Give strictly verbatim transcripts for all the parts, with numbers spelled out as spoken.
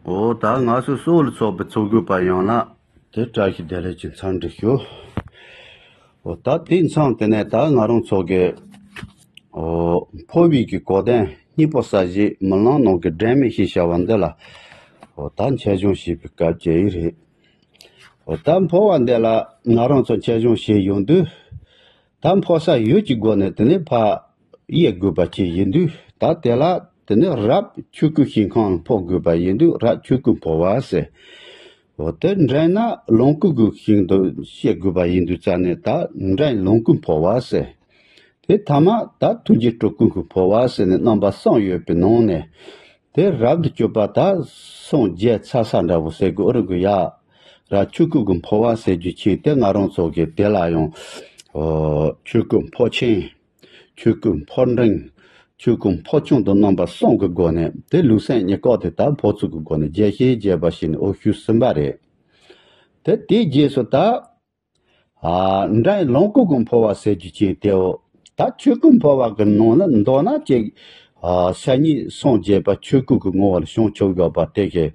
འོ་ད་ང་ཚོ་སོགས་ལ་ཚོགས་པའི་ཚོགས་དགོས་པ་ཡོང་ན་དེ་བཀྲ་ཤིས་བདེ་ལེགས་ཀྱི་འཚམས་འདྲི་ཞུ། འོ་ད་དེའི་མཚམས་དེ་ནས་ད་ང་རང་ཚོ་གི་འོ་འཕོ་བའི་གི་གོ་དོན་སྙིང་པོ་གསལ་བྱེད་མི་ལང་ནང་གི་སྒྲོན་མེ་ཞེས་བྱ་བ་འདི་ལ་འོ་ད་འཆད་སྦྱོང་བྱེད་པའི་སྐབས་ཀྱི་ཡིག་རེད། འོ་ད་འཕོ་བ་འདི་ལ་ང་རང་ཚོ་འཆད་སྦྱོང་བྱེད་ཡོང་དུས། ད་འཕོ་ས་ཡུལ་གྱི་སྒོ་ནས་དེ་ནས་ཕར་དབྱེ་དགོས་པ་ཅིག་ཡིན་དུས། ད་དེ་ལ་དེ་ནས་རབ་ཆོས་སྐུའི་ཞིང་ཁམས་ལ་འཕོ་དགོས་པ་ཡིན་དུས་རབ་ཆོས་སྐུ་འཕོ་བ་ཟེར། འོ་དེ་འབྲིང་ན་ལོངས་སྐུ་གི་ཞིང་དུ་བཤད་དགོས་པ་ཡིན་དུས་ཙ་ནས་ད་འབྲིང་ལོངས་སྐུ་འཕོ་བ་ཟེར། དེ་ཐ་མ་ད་ཐུགས་རྗེ་སྤྲུལ་སྐུ་འཕོ་བ་ཟེར་ནས་རྣམ་པ་གསུམ་ཡོད་པའི་ནང་ནས། དེ་རབ་ཏུ་གྱུར་པ་ད་སངས་རྒྱས་ཚར་ས་འདྲ་བོ་ཟེར་དགོས་ཨ་རི་གུ་ཡ། རབ་ཆོས་སྐུ་གི་འཕོ་བ་ཟེར་རྒྱུ་ཆེ་དེ་ང་རང་ཚོ་གི་དེ་ལ་ཡང་། ཨོ། ཆོས་སྐུ་འཕོ་ཆེན། ཆོས་སྐུ་འཕོ་འབྲིང་། ཆོས་སྐུ་འཕོ་ཆུང་དུ་རྣམ་པ་གསུམ་གི་སྒོ་ནས་དེ་ལུགས་སྲོལ་གཉིས་ཀ་དེ་ད་འཕོ་ཚུལ་གི་སྒོ་ནས་རྒྱས་ཤིང་རྒྱས་པ་ཞིག་ནས་འོ་ཞུས་ཟིན་པ་རེད། དེ་དེའི་རྗེས་སུ་ད། ཨ། འབྲིང་ལོངས་སྐུ་གི་འཕོ་བ་ཟེར་རྒྱུ་ཅན་དེའོ། ད་ཆོས་སྐུ་འཕོ་བ་གི་ནང་ན་མདོར་ན་ཅིག་ཨ། སེམས་ཉིད་སངས་རྒྱས་པ་ཆོས་སྐུ་གི་ངོ་བོ་ལ་བྱང་ཆུབ་འགོད་པ་དེ་གི།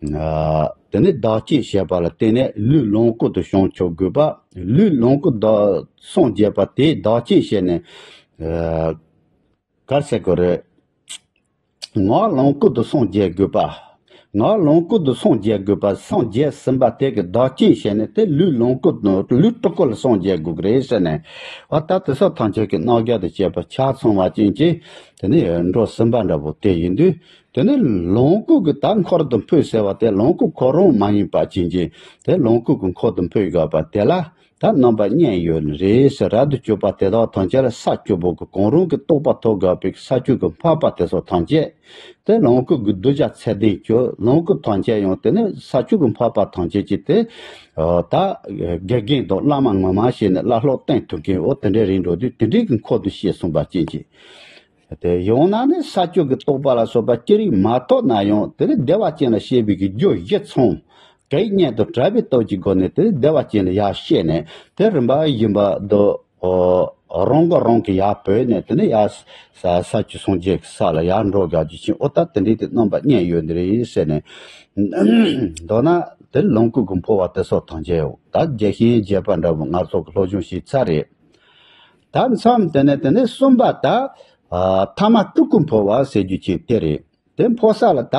ཨ། དེ་ནི་བདག་རྐྱེན་བྱེད་པ་ལ་བརྟེན་ནས་ལུས་ལོངས་སྐུ་དུ་བྱང་ཆུབ་དགོས་པ། ལུས་ལོངས་སྐུ་དུ་སངས་རྒྱས་པ་དེའི་བདག་རྐྱེན་བྱས་ནས། ཨ། ག་རེ་ཟེར་དགོས་རེད། ངག་ལོངས་སྐུ་དུ་སངས་རྒྱས་དགོས་པ། ངག་ལོངས་སྐུ་དུ་སངས་རྒྱས་དགོས་པ། སངས་རྒྱས་ཟིན་པ་དེ་གི་བདག་རྐྱེན་བྱས་ནས་དེ་ལུས་ལོངས་སྐུ་དུ་ལུས་སྤྲུལ་སྐུ་ལ་སངས་རྒྱས་དགོས་ཀྱི་རེད་ཟེར་ནས། འོ་ད་དེ་སོགས་ཐམས་ཅད་ཀྱི་རྣམ་གཞག་དང་བཅས་པ་ཆ་ཚང་བ་ཅན་གྱི་དེ་ནི་འགྲོ་ཟིན་པ་འདྲ་པོ་དེ་ཡིན་དུས། དེ་ནི་ལོངས་སྐུ་གི་ད་འཁོར་དུ་འཕོས་ཟེར་བ་དེ་ལོངས་སྐུ་ཁོ་རང་མ་ཡིན་པ་ཅན་གྱི་དེ་ལོངས་སྐུ་གི་འཁོར་དུ་འཕོས་དགོས་པ་དེ་ལ། ད་རྣམ་པ་གཉིས་ཡོད་ནི་རེད་ཟེར། རབ་ཏུ་གྱུར་པ་དེ་དག་ཐམས་ཅད་ལ་ས་བཅུ་པོ་གི་གང་རུང་གི་རྟོགས་པ་ཐོབ་དགོས་པའི་ས་བཅུ་གི་འཕགས་པ་དེ་ཚོ་ཐམས་ཅད་དེ་ལོངས་སྐུ་གི་གདུལ་བྱ་ཚད་ལྡན་གྱུར། ལོངས་སྐུ་ཐམས་ཅད་ཡང་དེ་ནི་ས་བཅུ་གི་འཕགས་པ་ཐམས་ཅད་ཀྱི་དེ་ད་དགེ་རྒན་དང་བླ་མ་ངོ་མ་བྱས་ནས་བླ་སློབ་བསྟེན་ཐུབ་མཁན་འོ་དེ་འདྲའི་རིགས་འགྲོ་དུས་དེ་འདྲའི་གི་འཁོར་དུ་བཤད་གསུངས་པ་ཅན་གྱི། དེ་ཡང་ན་ནི་ས་བཅུ་གི་རྟོགས་པ་ལ་སོགས་པ་ཅི་རིགས་མ་ཐོབ་ན་ཡང་དེ་ནི་བདེ་བ་ཅན་ལ་སྐྱེ་བའི་གི་རྒྱུ་བཞི་ཚང་། གད་སྙིགས་དང་བྲལ་བའི་སྟོབས་ཀྱི་སྒོ་ནས་དེ་བདེ་བ་ཅན་ལ་ཡར་གཤེགས་ནས་དེ་རིམ་པ་བཞིན་པ་དུ་རང་གི་རང་གི་ཡར་བོས་ནས་དེ་ནས་ཡར་ས་ས་བཅུ་སངས་རྒྱས་ཀྱི་ས་ལ་ཡར་འགྲོ་དགོས་རྒྱུ་ཅན་འོ་ད་དེ་འདྲའི་དེ་རྣམ་པ་གཉིས་ཡོད་འདི་རེད་ཟེར་ནས། མདོར་ན་དེ་ལོངས་སྐུ་གི་འཕོ་བ་དེ་སོགས་ཐམས་ཅད་ད་རྒྱས་ཤིང་རྒྱས་པ་འདྲ་བོ་ང་ཚོ་གི་སློབ་སྦྱོང་བྱས་ཚར་རེད། ད་མཚམས་དེ་ནས་དེ་ནས་གསུམ་པ་ད་ཐ་མ་སྤྲུལ་སྐུ་འཕོ་བ་ཟེར་རྒྱུ་ཅན་དེ་རེད། དེ་འཕོ་ས་ལ་ད་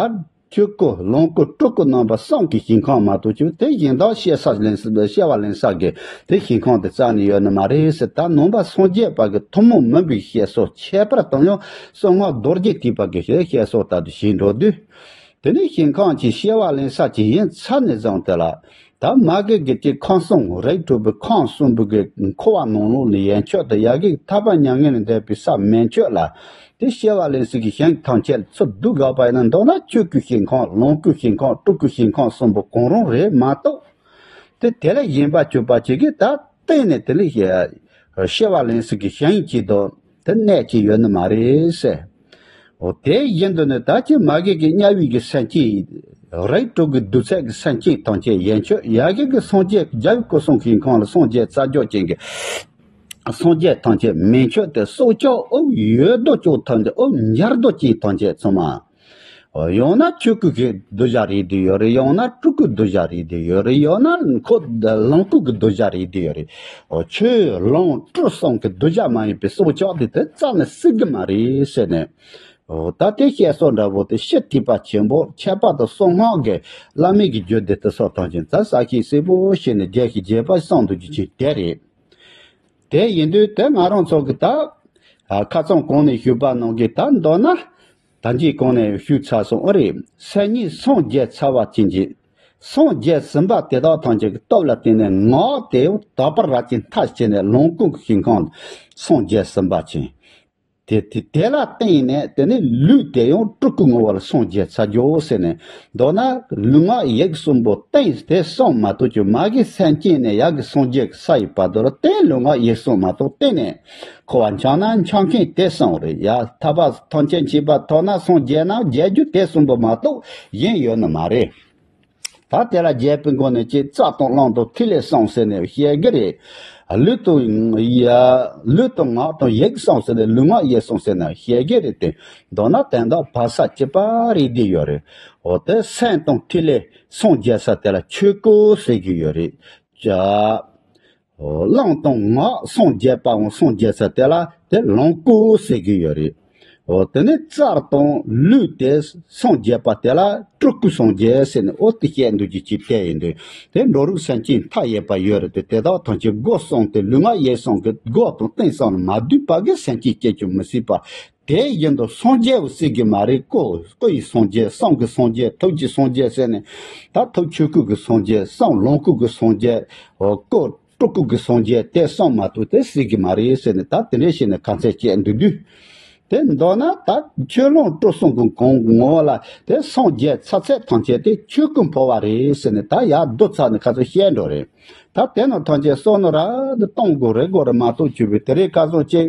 ཆོས་སྐུ་ལོངས་སྐུ་སྤྲུལ་སྐུ་རྣམ་པ་གསུམ་གྱི་ཞིང་ཁམས་མ་གཏོགས་ཆོས་དེ་གཞན་དག་སྐྱེ་ས་ལེན་ས་སྐྱེ་བ་ལེན་ས་གི་དེ་ཞིང་ཁམས་དེ་རྩ་ནས་ཡོད་ནི་མ་རེད་ཟེར། ད་ནང་པ་སངས་རྒྱས་པ་གི་ཐུན་མོང་མིན་པའི་བཤད་སྲོལ་ཁྱད་པར་དུ་ཡང་གསང་སྔགས་རྡོ་རྗེ་ཐེག་པ་གི་བཤད་སྲོལ་ལྟར་དུ་བྱས་འགྲོ་དུས། དེ་ནས་ཞིང་ཁམས་ཀྱི་སྐྱེ་བ་ལེན་ས་ཅིག་ཡིན་ཚར་ནས་བཟུང་སྟེ་ལ། ད་མ་གི་གི་ཀྱི་ཁམས་གསུམ་རིགས་དྲུག་པའི་ཁམས་གསུམ་པོ་གི་འཁོར་བ་ནང་ལོགས་ནས་ཡན་ཆད་དུ་ཡ་གི་ཐར་པ་མྱ་ངན་ལས་འདས་པའི་ས་མན་ཆད་ལ། དེ་སྐྱེ་བ་ལེན་ས་གི་ཞིང་ཐམས་ཅད་ཚུར་བསྡུ་དགོས་པ་ཡིན་ན་མདོར་ན་ཆོས་སྐུའི་ཞིང་ཁམས་ལོངས་སྐུའི་ཞིང་ཁམས་སྤྲུལ་སྐུའི་ཞིང་ཁམས་གསུམ་པོ་གང་རུང་རེད་མ་གཏོགས། དེ་དེ་ལས་གཞན་པ་གྱུར་པ་ཅིག་གིས་ད་གཏན་ནས་དེ་ལས་སྐྱེ་བ་ལེན་ས་གི་ཞིང་གཅིག་དང་དེ་གནས་གཅིག་ཡོད་ནི་མ་རེད་ཟེར། འོ་དེ་བཞིན་དུ་ནི་ད་ཅི་མ་གི་གི་དམྱལ་བའི་གི་སེམས་ཅན་རིགས་དྲུག་གི་གདུལ་ཚད་ཀྱི་སེམས་ཅན་ཐམས་ཅད་ཡན་ཆད་ཡ་གི་གི་སངས་རྒྱས་རྒྱལ་བའི་སྐུ་གསུང་ཞིང་ཁམས་ལ་སངས་རྒྱས་རྩ་རྒྱུ་ཅན་གྱི་སངས་རྒྱས་ཐམས་ཅད་མན་ཆད་དེ་སྲོག་ཆགས་ཨོ་ཡོད་དོ་ཅོག་ཐམས་ཅད་ཨོ་འབྱར་དོ་ཅན་ཐམས་ཅད་ཚང་མ། ཡང་ན་ཆོས་སྐུ་གི་གདུལ་བྱ་རེད་དེ་ཡོད་རེད། ཡང་ན་སྤྲུལ་སྐུ་གདུལ་བྱ་རེད་དེ་ཡོད་རེད། ཡང་ན་འཁོར་ལོངས་སྐུ་གི་གདུལ་བྱ་རེད་དེ་ཡོད་རེད། ཆོས་ལོངས་སྤྲུལ་གསུམ་གི་གདུལ་བྱ་མ་ཡིན་པའི་སྲོག་ཆགས་དེ་དེ་རྩ་ནས་སྲིད་གི་མ་རེད་ཟེར་ནས། ད་དེ་བཤད་སྲོལ་འདྲ་པོ་དེ་ཕྱི་ཐེག་པ་ཆེན་པོ་ཁྱད་པར་དུ་གསང་སྔགས་ཀྱི་བླ་མེད་ཀྱི་རྒྱུད་སྡེ་དེ་སོགས་ཐམས་ཅད་ད་ས་ཤིང་སྲིད་པོ་ཞེས་ནས་རྒྱས་ཤིང་རྒྱས་པ་གསང་དུ་རྒྱུ་ཆེན་དེ་རེད། དེ་ཡིན་དུས་དེ་ང་རང་ཚོ་གི་ད་ཁ་སང་གོང་ནས་ཞུས་པ་ནང་གི་ད་མདོར་ན་ད་གིན་གོང་ནས་ཞུས་ཚར་སོང་ཨ་རེད། སེམས་ཉིད་སངས་རྒྱས་ཚར་བ་ཅན་གྱི་སངས་རྒྱས་ཟིན་པ་དེ་དག་ཐམས་ཅད་ཀྱི་སྟོབས་ལ་བརྟེན་ནས་ངག་དེ་ཡང་དག་པར་རབ་ཅིང་ཐལ་བྱས་ནས་ལོངས་སྐུ་གི་ཞིང་ཁམས་སངས་རྒྱས་ཟིན་པ་ཅན། དེ་དེ་དེ་ལ་བརྟེན་ནས་དེ་ནི་ལུས་དེ་ཡང་སྤྲུལ་སྐུ་ངོ་བོ་ལ་སངས་རྒྱས་ཚར་རྒྱུ་ཟེར་ནས། མདོར་ན་ལུས་ངག་ཡིད་གསུམ་པོ་གཏན་དེ་གསུམ་མ་གཏོགས་ཀྱི་མ་གི་སེམས་ཅན་ནས་ཡ་གི་སངས་རྒྱས་ཀྱི་ས་ཡི་བར་དུ་ལ་གཏན་ལུས་ངག་ཡིད་གསུམ་མ་གཏོགས་གཏན་ནས་འཁོར་བ་འཁྱམས་ན་འཁྱམས་མཁན་དེ་གསུམ་རེད་ཡ། ཐར་པ་ཐམས་ཅད་མཁྱེན་པ་ཐོབ་ན་སངས་རྒྱས་ན་རྒྱས་རྒྱུ་དེ་གསུམ་པོ་མ་གཏོགས་གཞན་ཡོད་ནི་མ་རེད། ད་དེ་ལ་རྒྱས་པའི་སྒོ་ནས་ཀྱི་རྩ་དང་རླུང་དང་ཐིག་ལེ་གསུམ་ཟེར་ནས་བཤད་གི་རེད། ལུས་དང་ཡ་ལུས་དང་ངག་དང་ཡིད་གསུམ་ཟེར་ནས་ལུས་ངག་ཡིད་གསུམ་ཟེར་ནས་བཤད་གི་རེད་དེ། མདོར་ན་དོན་དག་བར་ས་གཅིག་པ་རེད་དེ་ཡོད་རེད། འོ་དེ་སེམས་དང་ཐིག་ལེ་སངས་རྒྱས་ས་དེ་ལ་ཆོས་སྐུ་ཟེར་གྱི་ཡོད་རེད། ཅ། འོ་བླང་དང་ངག་སངས་རྒྱས་པའང་སངས་རྒྱས་ས་དེ་ལ་དེ་ལོངས་སྐུ་ཟེར་གྱི་ཡོད་རེད། འོ་དེ་ནས་རྩལ་དང་ལུས་དེ་སངས་རྒྱས་པ་དེ་ལ་སྤྲུལ་སྐུ་སངས་རྒྱས་ཟེར་ནས་འོ་དེ་བཤད་འདུག་གི་ཅིག་དེ་ཡིན་དུས། དེ་འགྲོ་རིགས་སེམས་ཅན་མཐའ་ཡས་པ་ཡོད་རེད་དེ། དེ་དག་ཐམས་ཅད་སྒོ་གསུམ་དེ་ལུས་ངག་ཡིད་གསུམ་གྱི་སྒོ་དང་རྟེན་གསུམ་ལ་མ་བསྡུས་པ་གི་སེམས་ཅན་སྐྱེ་ཅུང་མི་སྲིད་པ། དེ་བཞིན་དུ་སངས་རྒྱས་པ་ཟེར་གྱི་མ་རེད། སྐུ། སྐུ་ཡི་སངས་རྒྱས། གསུང་གི་སངས་རྒྱས། ཐུགས་ཀྱི་སངས་རྒྱས་ཟེར་ནས། ད་ཐུགས་ཆོས་སྐུ་གི་སངས་རྒྱས། གསུང་ལོངས་སྐུ་གི་སངས་རྒྱས། འོ་སྐུ་སྤྲུལ་སྐུ་གི་སངས་རྒྱས་དེ་གསུམ་མ་གཏོགས་དེ་ཟེར་གྱི་མ་རེད་ཟེར་ནས། ད་དེ་འདྲ་བྱས་ནས་ཁ་ཚད་བཅད་འདུག་དུས། དེ་མདོར་ན་ད་ཆོས་ལོངས་སྤྲུལ་གསུམ་གྱི་གོང་ངོ་བོ་ལ་དེ་སངས་རྒྱས་ཚར་ཚད་ཐམས་ཅད་དེ་ཆོས་སྐུ་འཕོ་བ་རེད་ཟེར་ནས། ད་ཡར་བསྡུ་ཚར་ནས་ཁ་ཚོད་བཤད་འགྲོ་རེད། ད་དེ་ནང་ཐམས་ཅད་བསམ་མནོ་ར་དེ་གཏོང་དགོས་རེད། དགོས་རེད་མ་གཏོགས་ཆོས་པའི་དེ་རིང་ཁ་སང་ཅིག་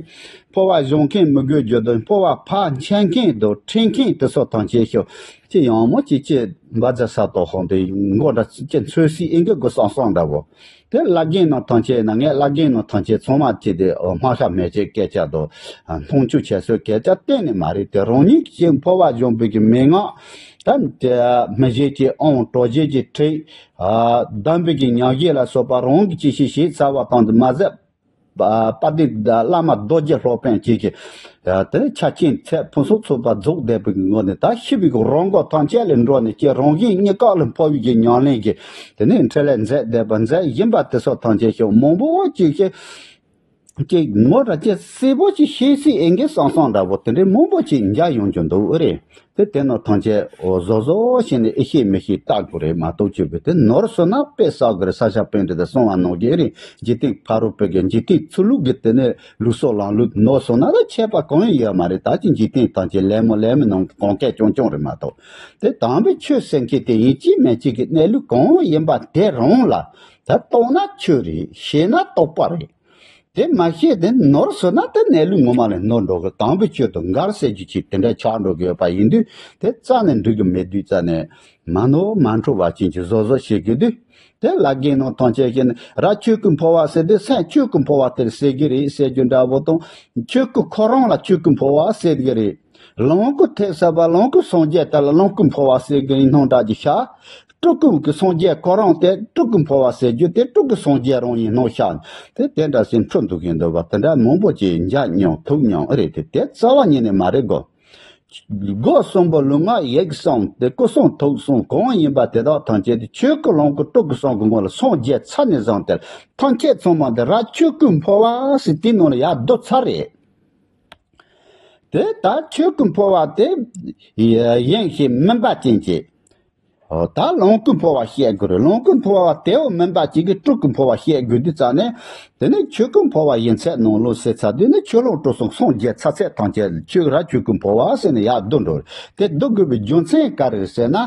འཕོ་བ་བཞེངས་མཁན་མི་དགོས་རྒྱུ་དང་། འཕོ་བ་ཕར་འཆད་མཁན་དང་ཁྲིད་མཁན་དེ་ཚོ་ཐམས་ཅད་ཤོག་ཅིག་ཡང་མོ་ཅིག་ཅིག་འབའ་ཟ་ས་ཏོག་ཧོང་དེ་མགོ་འདྲ་ཅིག་ཚོད་སྲིད་ཨེ་འགའ་དགོས་བསམ་བསམ་འདྲ་བོ། དེ་བླ་རྒན་ནང་ཐམས་ཅད་ན། ངས་བླ་རྒན་ནང་ཐམས་ཅད་ཚང་མ་ཅིག་དེ་སྨྲ་ཤ་མེད་ཅིག་སྐད་ཆ་དང་མཐོང་ཆུང་བྱས་སོ་སྐད་ཆ་གཏན་ནས་མ་རེད། དེ་རང་ཉིད་ཀྱི་འཕོ་བ་བཞེངས་པའི་གི་མན་ངག་ད་དེ་མི་བཞེས་ཀྱི་ཨོང་། གྲོགས་བཞེས་ཀྱི་ཁྲིད། ཨ་གདམས་པའི་གི་ཉམས་བཞེས་ལ་སོགས་པ་རང་གིས་ཅི་ཤེས་ཤེས་ཚར་བ་དང་དུ་མ་ཟད། དཔལ་ལྡན་བླ་མ་རྡོ་རྗེ་སློབ་དཔོན་གྱིས་ཀྱི་དེ་ནི་ཆ་རྐྱེན་ཚད་ཕུན་སུམ་ཚོགས་པ་རྫོགས་བསྡད་པའི་གི་ངོ་ནས། ད་ཤི་བའི་གི་རང་མགོ་ཐམས་ཅད་ལས་འགྲོ་ནས་ཀྱི་རང་གཞན་གཉིས་ཀ་ལ་འཕོ་བའི་གི་ཉམས་ལེན་གྱི་དེ་ནི་འཕྲིན་ལས་མཛད་བསྡད་པ་མཛད་བཞིན་པ་དེ་ཚོ་ཐམས་ཅད་ཤོག་མང་པོ་ཅིག་ཤེས། ཀྱི་ངོ་ར་ཅེ་སྲིད་པོ་ཅི་ཤེས་སྲིད་ཨེ་འགའ་བསམ་བསམ་འདྲ་བོ་དེ་འདྲའི་མང་པོ་ཅིག་འཇའ་ཡོང་རྒྱུ་འདུག་ཨེ་རེད། དེ་དེ་ནོ་ཐམས་ཅད་འོ་བཟོ་བཟོ་བྱས་ནས་ཨེ་ཤེས་མི་ཤེས་བལྟ་དགོས་རེད་མ་གཏོགས་ཆོས་པའི་དེ་ནོར་སོང་ན་དཔེ་བསགས་དགོས་རེད། ས་སྐྱ་པཎྜི་ཏས་གསུང་བ་ནང་བཞིན་ཨེ་རེད། འཇིག་རྟེན་ཕ་རོལ་པོའི་གི་འཇིག་རྟེན་ཚུལ་ལུགས་ཀྱི་དེ་ནས་ལུགས་སྲོལ་ལམ་ལུགས་ནོར་སོང་ན་ད་ཁྱད་པར་གང་ཡང་ཡོད་མ་རེད། ད་ཅི་འཇིག་རྟེན་ཐམས་ཅད་ལད་མོ་ལད་མོ་ནང་གི་གོང་ཁེ་ཅུང་ཅུང་རེད་མ་གཏོགས། དེ་དམ་པའི་ཆོས་ཟེར་མཁན་དེ་ཡིན་གཅིག་མིན་གཅིག་གི་གནས་ལུགས་གང་ཡིན་པ་དེ་རང་ལ་ད་རྟོགས་ན་ཆོས་རེད། ཤེས་ན་རྟོགས་པ་རེད། དེ་མ་ཤེས་དེ་ནོར་སོང་ན་དེ་གནས་ལུགས་ངོ་མ་ལས་ནོར་འགྲོ་གི། དམ་པའི་ཆོས་དང་འགལ་ཟེར་རྒྱུ་ཅིག་དེ་འདྲ་ཆགས་འགྲོ་གི་ཡོད་པ་ཡིན་དུས། དེ་རྩ་ནས་འགྲིག་གི་མེད་དུས། རྩ་ནས་མ་ནོར་མ་འཁྲུལ་བ་ཅན་གྱི་བཟོ་བཟོ་བྱེད་དགོས་དུས། དེ་བླ་རྒན་ནང་ཐམས་ཅད་ཀྱིས་ནི་ར་ཆོས་སྐུ་འཕོ་བ་ཟེར་དུས་སེམས་ཆོས་སྐུ་འཕོ་བ་དེར་ཟེར་གི་རེད་ཟེར་རྒྱུ་འདྲ་བོ་དང་། ཆོས་སྐུ་ཁོ་རང་ལ་ཆོས་སྐུ་འཕོ་བ་ཟེར་གི་རེད། ལོངས་སྐུ་ཐེབས་ས་པ་ལོངས་སྐུ་སངས་རྒྱས་དེ་ལ་ལོངས་སྐུ་འཕོ་བ་ཟེར་གི་རེད་སྣང་གྲགས་ཀྱི་ཤ། སྤྲུལ་སྐུ་གི་སངས་རྒྱས་ཁོ་རང་དེ་སྤྲུལ་སྐུ་འཕོ་བ་ཟེར་རྒྱུ་དེ་སྤྲུལ་སྐུ་སངས་རྒྱས་རང་ཡིན་སྣང་ཤ། དེ་དེ་འདྲ་ཟེར་འཁྲུལ་འདུག་གིན་འདུག་པ་དེ་འདྲ་མང་པོ་ཅིག་འཇག་མྱོང་ཐུག་མྱོང་ཨེ་རེད་དེ། དེ་རྩ་བ་ཉིད་ནས་མ་རེད་གོ། སྒོ་གསུམ་པོ་ལུས་ངག་ཡིད་གསུམ་དེ་སྐུ་གསུང་ཐུགས་གསུང་གང་ཡིན་པ་དེ་དག་ཐམས་ཅད་དེ་ཆོས་སྐུ་ལོངས་སྐུ་སྤྲུལ་སྐུ་གསུམ་གྱི་ངོ་ལ་སངས་རྒྱས་ཚར་ནས་བཟུང་སྟེ་ཐམས་ཅད་ཚང་མ་དེ་ར་ཆོས་སྐུ་འཕོ་བ་ཟེར་དེའི་ནང་ལ་ཡར་བསྡུ་ཚར་རེད། དེ་ལྟར་ཆོས་སྐུ་འཕོ་བ་དེ་ཡིན་ཞེས་སྨོན་པ་ཅན་གྱིས། ད་ལོངས་སྐུ་འཕོ་བ་བཤད་དགོས་རེད། ལོངས་སྐུ་འཕོ་བ་དེའོ་སྨོན་པ་ཅན་གྱིས་སྤྲུལ་སྐུ་འཕོ་བ་བཤད་དགོས་དུས་ཙ་ནས། དེ་ནས་ཆོས་སྐུ་འཕོ་བ་ཡིན་ཚད་ནང་ལོགས་ཟེར་ཚར་དུས་ནི་ཆོས་ལོངས་སྤྲུལ་གསུམ་སངས་རྒྱས་ཚར་ཚད་ཐམས་ཅད་ཆོས་ར་ཆོས་སྐུ་འཕོ་བ་ཟེར་ནས་ཡར་བསྡུ་འགྲོ་རེད། དེ་བསྡུ་དགོས་པའི་རྒྱུ་མཚན་ག་རེ་རེད་ཟེར་ན།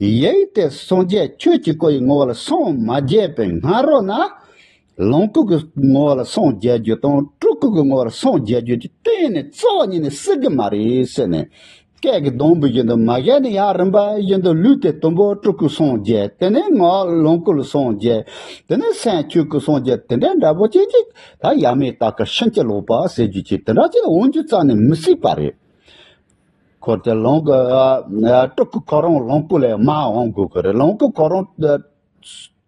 ཡིད་དེ་སངས་རྒྱས་ཆོས་ཀྱི་སྐུ་ཡི་ངོ་བོ་ལ་སངས་མ་རྒྱས་པའི་སྔ་རོལ་ན། ལོངས་སྐུ་གི་ངོ་བོ་ལ་སངས་རྒྱས་རྒྱུ་དང་སྤྲུལ་སྐུ་གི་ངོ་བོ་ལ་སངས་རྒྱས་རྒྱུ་དེ་གཏན་ནས་རྩ་བ་ཉིད་ནས་སྲིད་གི་མ་རེད་ཟེར་ནས། སྐད་ཀྱི་སྡོང་པོ་བཞིན་དུ་མ་བཞག་ནས་ཡར་རིམ་པ་བཞིན་དུ་ལུས་དེ་དུམ་བུ་སྤྲུལ་སྐུ་སངས་རྒྱས། དེ་ནས་ངག་ལོངས་སྐུ་ལ་སངས་རྒྱས། དེ་ནས་སེམས་ཆོས་སྐུ་སངས་རྒྱས། དེ་འདྲའི་འདྲ་པོ་ཅིག་ཅིག་ད་ཡ་མེད་ལྟ་ཀ་ཕྱིན་ཅི་ལོག་པ་ཟེར་རྒྱུ་ཅིག་དེ་འདྲ་ཅིག་འོང་རྒྱུ་རྩ་ནས་མི་སྲིད་པ་རེད། ཁོ་དེ་ལོངས་སྐུ་ཨ་ཨ་སྤྲུལ་སྐུ་ཁོ་རང་ལོངས་སྐུ་ལས་མར་འོང་དགོས་ཀྱི་རེད། ལོངས་སྐུ་ཁོ་རང་ཨ་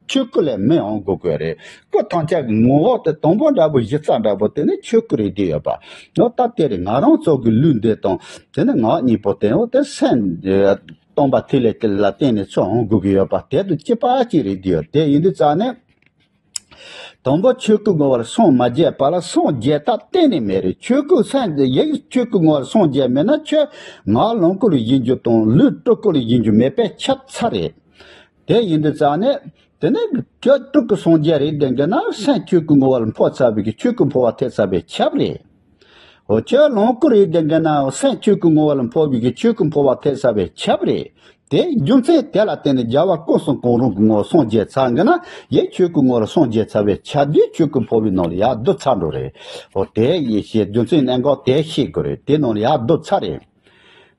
ཆོས་སྐུ་ལས་མར་འོང་དགོས་ཀྱི་རེད། སྐུ་ཐམས་ཅད་ཀྱི་ངོ་བོ་དེ་དང་པོ་འདྲ་པོ་གཞི་རྩ་འདྲ་པོ་དེ་ནི་ཆོས་སྐུ་རེད་བསྡད་ཡོད་པ། འོ་ད་དེ་རེད། ང་རང་ཚོ་གི་ལུས་འདི་དང་དེ་ནི་ངག་གཉིས་པོ་དེ་འོ་དེ་སེམས་སྟོང་པ་ཐིག་ལེ་དེ་ལ་བརྟེན་ནས་ཚུར་འོང་དགོས་ཀྱི་ཡོད་པ་དེ་དང་གཅིག་པ་གཅིག་རེད་བསྡད་ཡོད། དེ་ཡིན་དུས་ཙ་ནས། དང་པོ་ཆོས་སྐུ་ངོ་བོ་ལ་སངས་མ་རྒྱས་པ་ལ་སངས་རྒྱས་ཐབས་གཏན་ནས་མེད་རེད། ཆོས་སྐུ་སངས་ཡིད་ཆོས་སྐུ་ངོ་བོ་ལ་སངས་རྒྱས་མེད་ན་ཆོས་ངག་ལོངས་སྐུ་ལ་ཡིན་རྒྱུ་དང་ལུས་སྤྲུལ་སྐུ་ལ་ཡིན་རྒྱུ་མེད་པས་ཁྱབ་ཚར་རེད། དེ་ཡིན་དུས་ཙང་ནས་དེ་ནས་ཁྱོད་སྤྲུལ་སྐུ་སངས་རྒྱས་རེད་བསྡད་མཁན་ན་སེམས་ཆོས་སྐུ་ངོ་བོ་ལ་འཕོ་ཚར་བའི་གི་ཆོས་སྐུ་འཕོ་བ་ཐེབས་ཚར་བས་ཁྱབ་རེད། འོ་ཁྱོད་ལོངས་སྐུ་རེད་བསྡད་མཁན་ན་སེམས་ཆོས་སྐུ་ངོ་བོ་ལ་འཕོ་བའི་གི་ཆོས་སྐུ་འཕོ་བ་ཐེབས་ཚར་བས་ཁྱབ་རེད། དེ་རྒྱུ་མཚན་དེ་ལ་བརྟེན་ནས་རྒྱལ་བ་སྐུ་གསུམ་གང་རུང་གི་ངོ་བོ་སངས་རྒྱས་ཚར་མཁན་ན་ཡེ་ཆོས་སྐུ་ངོ་བོ་ལ་སངས་རྒྱས་ཚར་བས་ཁྱབ་དུས་ཆོས་སྐུ་འཕོ་བའི་ནང་ལ་ཡར་བསྡུ་ཚར་འགྲོ་རེད། འོ་དེ་ཡེ་ཤེས་རྒྱུ་མཚན་གནད་འགག་དེ་ཤེས་དགོས་རེད། དེ་ནང་ལ་ཡར་བསྡུ་ཚར་རེད།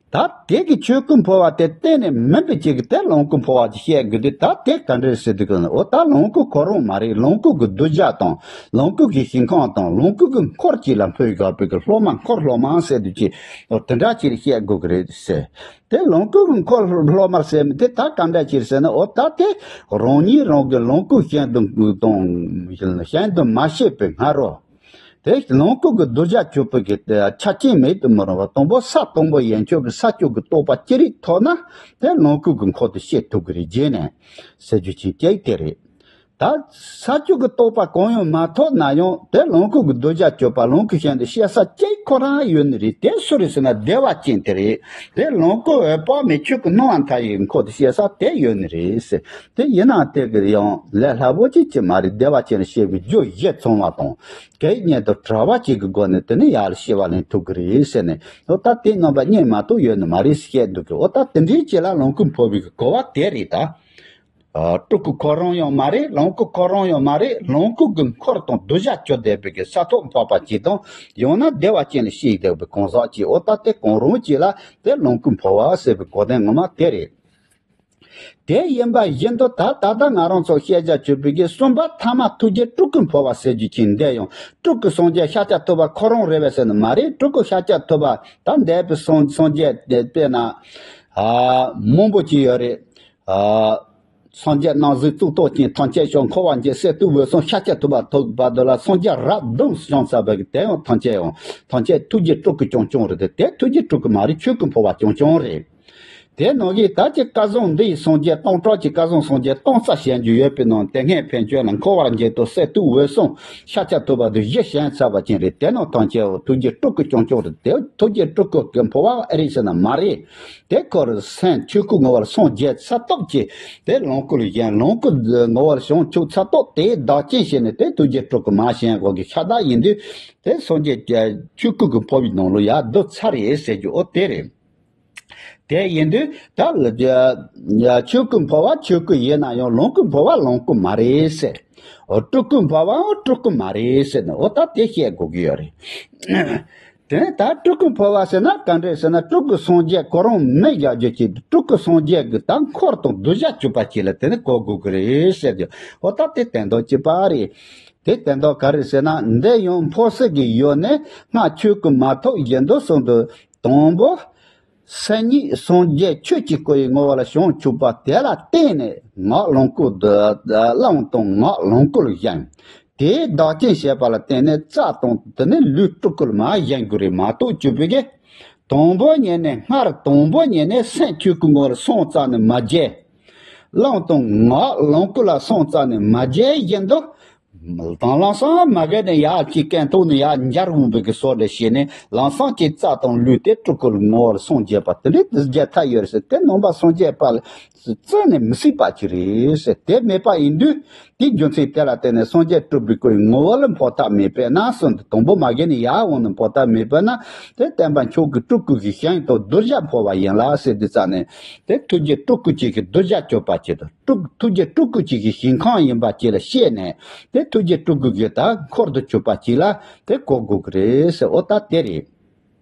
ད་དེ་གི་ཆོས་སྐུ་འཕོ་བ་དེ་གཏན་ནས་མིན་པའི་ཅིག་གི་དེ་ལོངས་སྐུ་འཕོ་བ་ཅིག་བཤད་དགོས་དུས། ད་དེ་ག་འདྲ་ཟེར་དུས་གི་ནི། འོ་ད་ལོངས་སྐུ་ཁོ་རང་མ་རེད། ལོངས་སྐུ་གི་གདུལ་བྱ་དང་། ལོངས་སྐུ་གི་ཞིང་ཁམས་དང་། ལོངས་སྐུ་གི་འཁོར་ཅིག་ལ་འཕོས་དགོས་པའི་གི་སློབ་མ། འཁོར་སློབ་མ་ཟེར་དུས་ཅིག་འོ་དེ་འདྲ་ཅིག་བཤད་དགོས་གི་རེད་ཟེར། དེ་ལོངས་སྐུ་གི་འཁོར་སློབ་མ་ཟེར་མི་དེ་ད་ག་འདྲ་ཅིག་ཟེར་ན། འོ་ད་དེ་རང་ཉིད་རང་གི་ལོངས་སྐུ་གཞན་དུ་དང་གཞན་དུ་མ་ཤེས་པའི་སྔ་རོལ། དེ་ལོངས་སྐུ་གི་གདུལ་བྱ་གྱུར་པའི་གི་ཆ་རྐྱེན་མེད་དུ་མི་རུང་བ། དང་པོ་ས་དང་པོ་ཡན་ཆད་ཀྱི་ས་བཅུ་གི་རྟོགས་པ་ཅི་རིགས་ཐོབ་ན། དེ་ལོངས་སྐུ་གི་འཁོར་དུ་སྐྱེ་ཐུབ་ཀྱི་རེད། རྗེས་ནས་ཟེར་རྒྱུ་ཅིག་གཅིག་དེ་རེད། ད་ས་བཅུ་གི་རྟོགས་པ་གང་ཡང་མ་ཐོབ་ན་ཡང་། དེ་ལོངས་སྐུ་གི་གདུལ་བྱ་གྱུར་པ་ལོངས་སྐུ་གཞན་དུ་སྐྱེ་ས་གཅིག་ཁོ་རང་ཡོད་ནི་རེད། དེ་སུ་རེད་ཟེར་ན། བདེ་བ་ཅན་དེ་རེད། དེ་ལོངས་སྐུ་འོད་དཔག་མེད་ཆོས་སྐུ་སྣང་བ་མཐའ་ཡས་འཁོར་དུ་སྐྱེ་ས་དེ་ཡོད་ནི་རེད་ཟེར། དེ་ཡིན་ནའང་དེ་གི་ཡང་ལས་སླ་པོ་ཅིག་ཅིག་མ་རེད། བདེ་བ་ཅན་ལ་སྐྱེ་བའི་རྒྱུ་བཞི་ཚང་བ་དང་། གད་སྙིགས་དང་བྲལ་བ་ཅིག་གི་སྒོ་ནས་དེ་ནས་ཡར་སྐྱེ་བ་ལེན་ཐུབ་ཀྱི་རེད་ཟེར་ནས། འོ་ད་དེ་རྣམ་པ་གཉིས་མ་གཏོགས་ཡོད་ནི་མ་རེད་བཤད་འདུག་གི། འོ་ད་དེ་འདྲའི་ཅིག་ལ་ལོངས་སྐུ་འཕོ་བའི་གི་གོ་བ་དེ་རེད་ད། ཨ། སྤྲུལ་སྐུ་ཁོ་རང་ཡང་མ་རེད། ལོངས་སྐུ་ཁོ་རང་ཡང་མ་རེད། ལོངས་སྐུ་གི་འཁོར་དང་གདུལ་བྱ་གྱུར་བསྡད་པའི་གི་ས་ཐོབ་འཕགས་པ་ཅིག་དང་། ཡང་ན་བདེ་བ་ཅན་ལ་སྐྱེས་བསྡད་པའི་གང་ཟག་ཅིག་འོ་ད་དེ་གང་རུང་ཅིག་ལ་དེ་ལོངས་སྐུ་འཕོ་བ་ཟེར་བའི་གོ་དོན་ངོ་མ་དེ་རེད། དེ་ཡིན་པ་བཞིན་དུ་ད་ད་ལྟ་ང་རང་ཚོ་བཤད་བྱ་ཆོས་པའི་གི་གསུམ་པ་ཐ་མ་ཐུགས་རྗེ་སྤྲུལ་སྐུ་འཕོ་བ་ཟེར་རྒྱུ་ཅིག་འདི་ཡང་སྤྲུལ་སྐུ་སངས་རྒྱས་ཤཱཀྱ་ཐུབ་པ་ཁོ་རང་རེད་པས་ཟེར་ན་མ་རེད། སྤྲུལ་སྐུ་ཤཱཀྱ་ཐུབ་པ་ད་འདས་པའི་སངས་སངས་རྒྱས་དེ་དཔེར་ན། ཨ། མང་པོ་ཅིག་ཡོད་རེད། ཨ། སངས་རྒྱས་རྣམ་གཟིགས་གཙུག་ཏོར་ཅན། ཐམས་ཅད་སྐྱོབ་འཁོར་བ་འཇིག། སྲིད་དུ་འོད་སྲུང་ཤཱཀྱ་ཐུབ་པ་ཐོབ་པ་དུ་ལ། སངས་རྒྱས་རབ་བདུན་བྱོན་ཚར་བའི་གི་དེ་ཡང་ཐམས་ཅད་ཡང་ཐམས་ཅད་ཐུགས་རྗེ་སྤྲུལ་སྐུ་རྐྱང་རྐྱང་རེད་དེ། དེ་ཐུགས་རྗེ་སྤྲུལ་སྐུ་མ་རེད། ཆོས་སྐུ་འཕོ་བ་རྐྱང་རྐྱང་རེད། དེ་ནང་གི་ད་ཅི་སྐལ་བཟང་འདི་ཡི་སངས་རྒྱས་སྟོང་ཕྲག་གཅིག་སྐལ་བཟང་སངས་རྒྱས་སྟོང་རྩ་བྱོན་རྒྱུ་ཡོད་པའི་ནང་དེ་སྔའི་ཕན་ཆད་ལ་འཁོར་བར་འཇིག་ཏུ་སྲིད་དུ་འོད་སྲུང་ཤཱཀྱ་ཐུབ་པ་དུ་བཞི་བྱོན་ཚར་བ་ཅན་རེད། དེ་རྣམས་ཐམས་ཅད་འོ་ཐུགས་རྗེ་སྤྲུལ་སྐུ་རྐྱང་རྐྱང་རེད། དེ་ཐུགས་རྗེ་སྤྲུལ་སྐུ་གི་འཕོ་བ་ཨེ་རེད་ཟེར་ན་མ་རེད། དེ་ཁོ་རང་སེམས་ཆོས་སྐུ་ངོ་བོར་སངས་རྒྱས་ཚར་སྟབས་ཀྱིས་དེ་ལོངས་སྐུ་ལ་བཞེངས། ལོངས་སྐུ་ངོ་བོར་བྱང་ཆུབ་ཚར་སྟབས་དེའི་བདག་རྐྱེན་བྱས་ནས་དེ་ཐུགས་རྗེ་སྤྲུལ་སྐུ་མ་བྱོན་གོ་གི་ཤ་སྟག་ཡིན་དུས། དེ་སངས་རྒྱས་ཀྱི་ཆོས་སྐུ་གི་འཕོ་བའི་ནང་ལ་ཡར་བསྡུ་ཚར་རེད་ཟེར་རྒྱུ་འོ་དེ་རེད། དེ་ཡིན་དུས་ད་ལ་ཆོས་སྐུ་འཕོ་བ་ཆོས་སྐུ་ཡིན་ན་ཡང་ལོངས་སྐུ་འཕོ་བ་ལོངས་སྐུ་མ་རེད་ཟེར། འོ་སྤྲུལ་སྐུ་འཕོ་བའང་སྤྲུལ་སྐུ་མ་རེད་ཟེར་ནས་འོ་ད་དེ་བཤད་དགོས་ཀྱི་ཡོད་རེད། དེ་ནས་ད་སྤྲུལ་སྐུ་འཕོ་བ་ཟེར་ན་ག་འདྲས་ཟེར་ན། སྤྲུལ་སྐུ་སངས་རྒྱས་ཁོ་རང་མི་བཞག་རྒྱུ་ཅིག་སྤྲུལ་སྐུ་སངས་རྒྱས་ཀྱི་ད་འཁོར་དང་གདུལ་བྱ་གྱུར་པ་ཅིག་ལ་དེ་ནི་གོ་དགོས་ཀྱི་རེད་ཟེར་རྒྱུ་འོ་ད་དེ་དོན་དག་གཅིག་པ་རེད། དེ་དོན་དག་ག་རེ་ཟེར་ན། འདི་ཡང་འཕོ་ཚུལ་གྱི་ཡུལ་ནི་སྔར་ཆོས་སྐུ་མ་ཐོབ་བཞིན་དུ་གསུངས་འདུག་དང་པོ། སེམས་ཉིད་སངས་རྒྱས་ཆོས་ཀྱི་སྐུ་ཡི་ངོ་བོར་བྱང་ཆུབ་པ་དེ་ལ་བརྟེན་ནས་ངག་ལོངས་སྐུ། བླང་དང་ངག་ལོངས་སྐུ་ལ་བཞེངས། དེའི་བདག་རྐྱེན་བྱས་པ་ལ་བརྟེན་ནས་རྩ་དང་དེ་ནས་ལུས་སྤྲུལ་སྐུ་ལ་མར་བཞེངས་དགོས་རེད་མ་གཏོགས་གྱུར་པའི་གི། དང་པོ་ཉིད་ནས་སྔར་དང་པོ་ཉིད་ནས་སེམས་ཆོས་སྐུ་ངོ་བོར་སོང་ཙང་ནས་མ་བརྗེད། བླང་དང་ངག་ལོངས་སྐུ་ལ་སོང་ཙང་ནས་མ་བརྗེད་བཞིན་དུ། དང་ལམ་སང་མ་གི་ནས་ཡར་གཅིག་གན་ཐོག་ནས་ཡར་འབྱར་འོང་བའི་གི་བཟོ་འདྲ་བྱས་ནས་ལམ་སང་གཅིག་རྩ་དང་ལུས་དེ་སྤྲུལ་སྐུ་ངོ་བོར་སོང་བརྗེད་པ་དེ་འདྲའི་དུས་བརྒྱ་ཐལ་ཡོད་རེད་ཟེར། དེ་ནང་པ་སངས་རྒྱས་པ་ལ་རྩ་ནས་མི་སྲིད་པ་ཅིག་རེད་ཟེར། དེ་མེད་པ་ཡིན་དུས། དེའི་རྒྱུ་མཚན་དེ་ལ་བརྟེན་ནས་སངས་རྒྱས་སྤྲུལ་པའི་སྐུའི་ངོ་བོ་ལ་འཕོ་ཐབས་མེད་པས་ན་གསུངས་ཏེ། དང་པོ་མ་གི་ནས་ཡར་འོང་ནས་འཕོ་ཐབས་མེད་པས་ན། དེ་བསྟན་པ་མཆོག་གི་སྤྲུལ་སྐུ་གི་ཞིང་དུ་གདུལ་བྱ་འཕོ་བ་ཡིན་ལ་ཟེར་དུས་ཙ་ནས། དེ་ཐུགས་རྗེ་སྤྲུལ་སྐུ་གཅིག་གི་གདུལ་བྱ་གྱུར་པ་གཅིག་དང་། སྤྲུལ་ཐུགས་རྗེ་སྤྲུལ་སྐུ་གཅིག་གི་ཞིང་ཁམས་ཡིན་པ་གཅིག་ལ་ཤེས་ནས། དེ་ཐུགས་རྗེ་སྤྲུལ་སྐུ་གི་ད་འཁོར་དུ་གྱུར་པ་གཅིག་ལ་དེ་གོ་དགོས་ཀྱི་རེད་ཟེར། འོ་ད་དེ་རེད།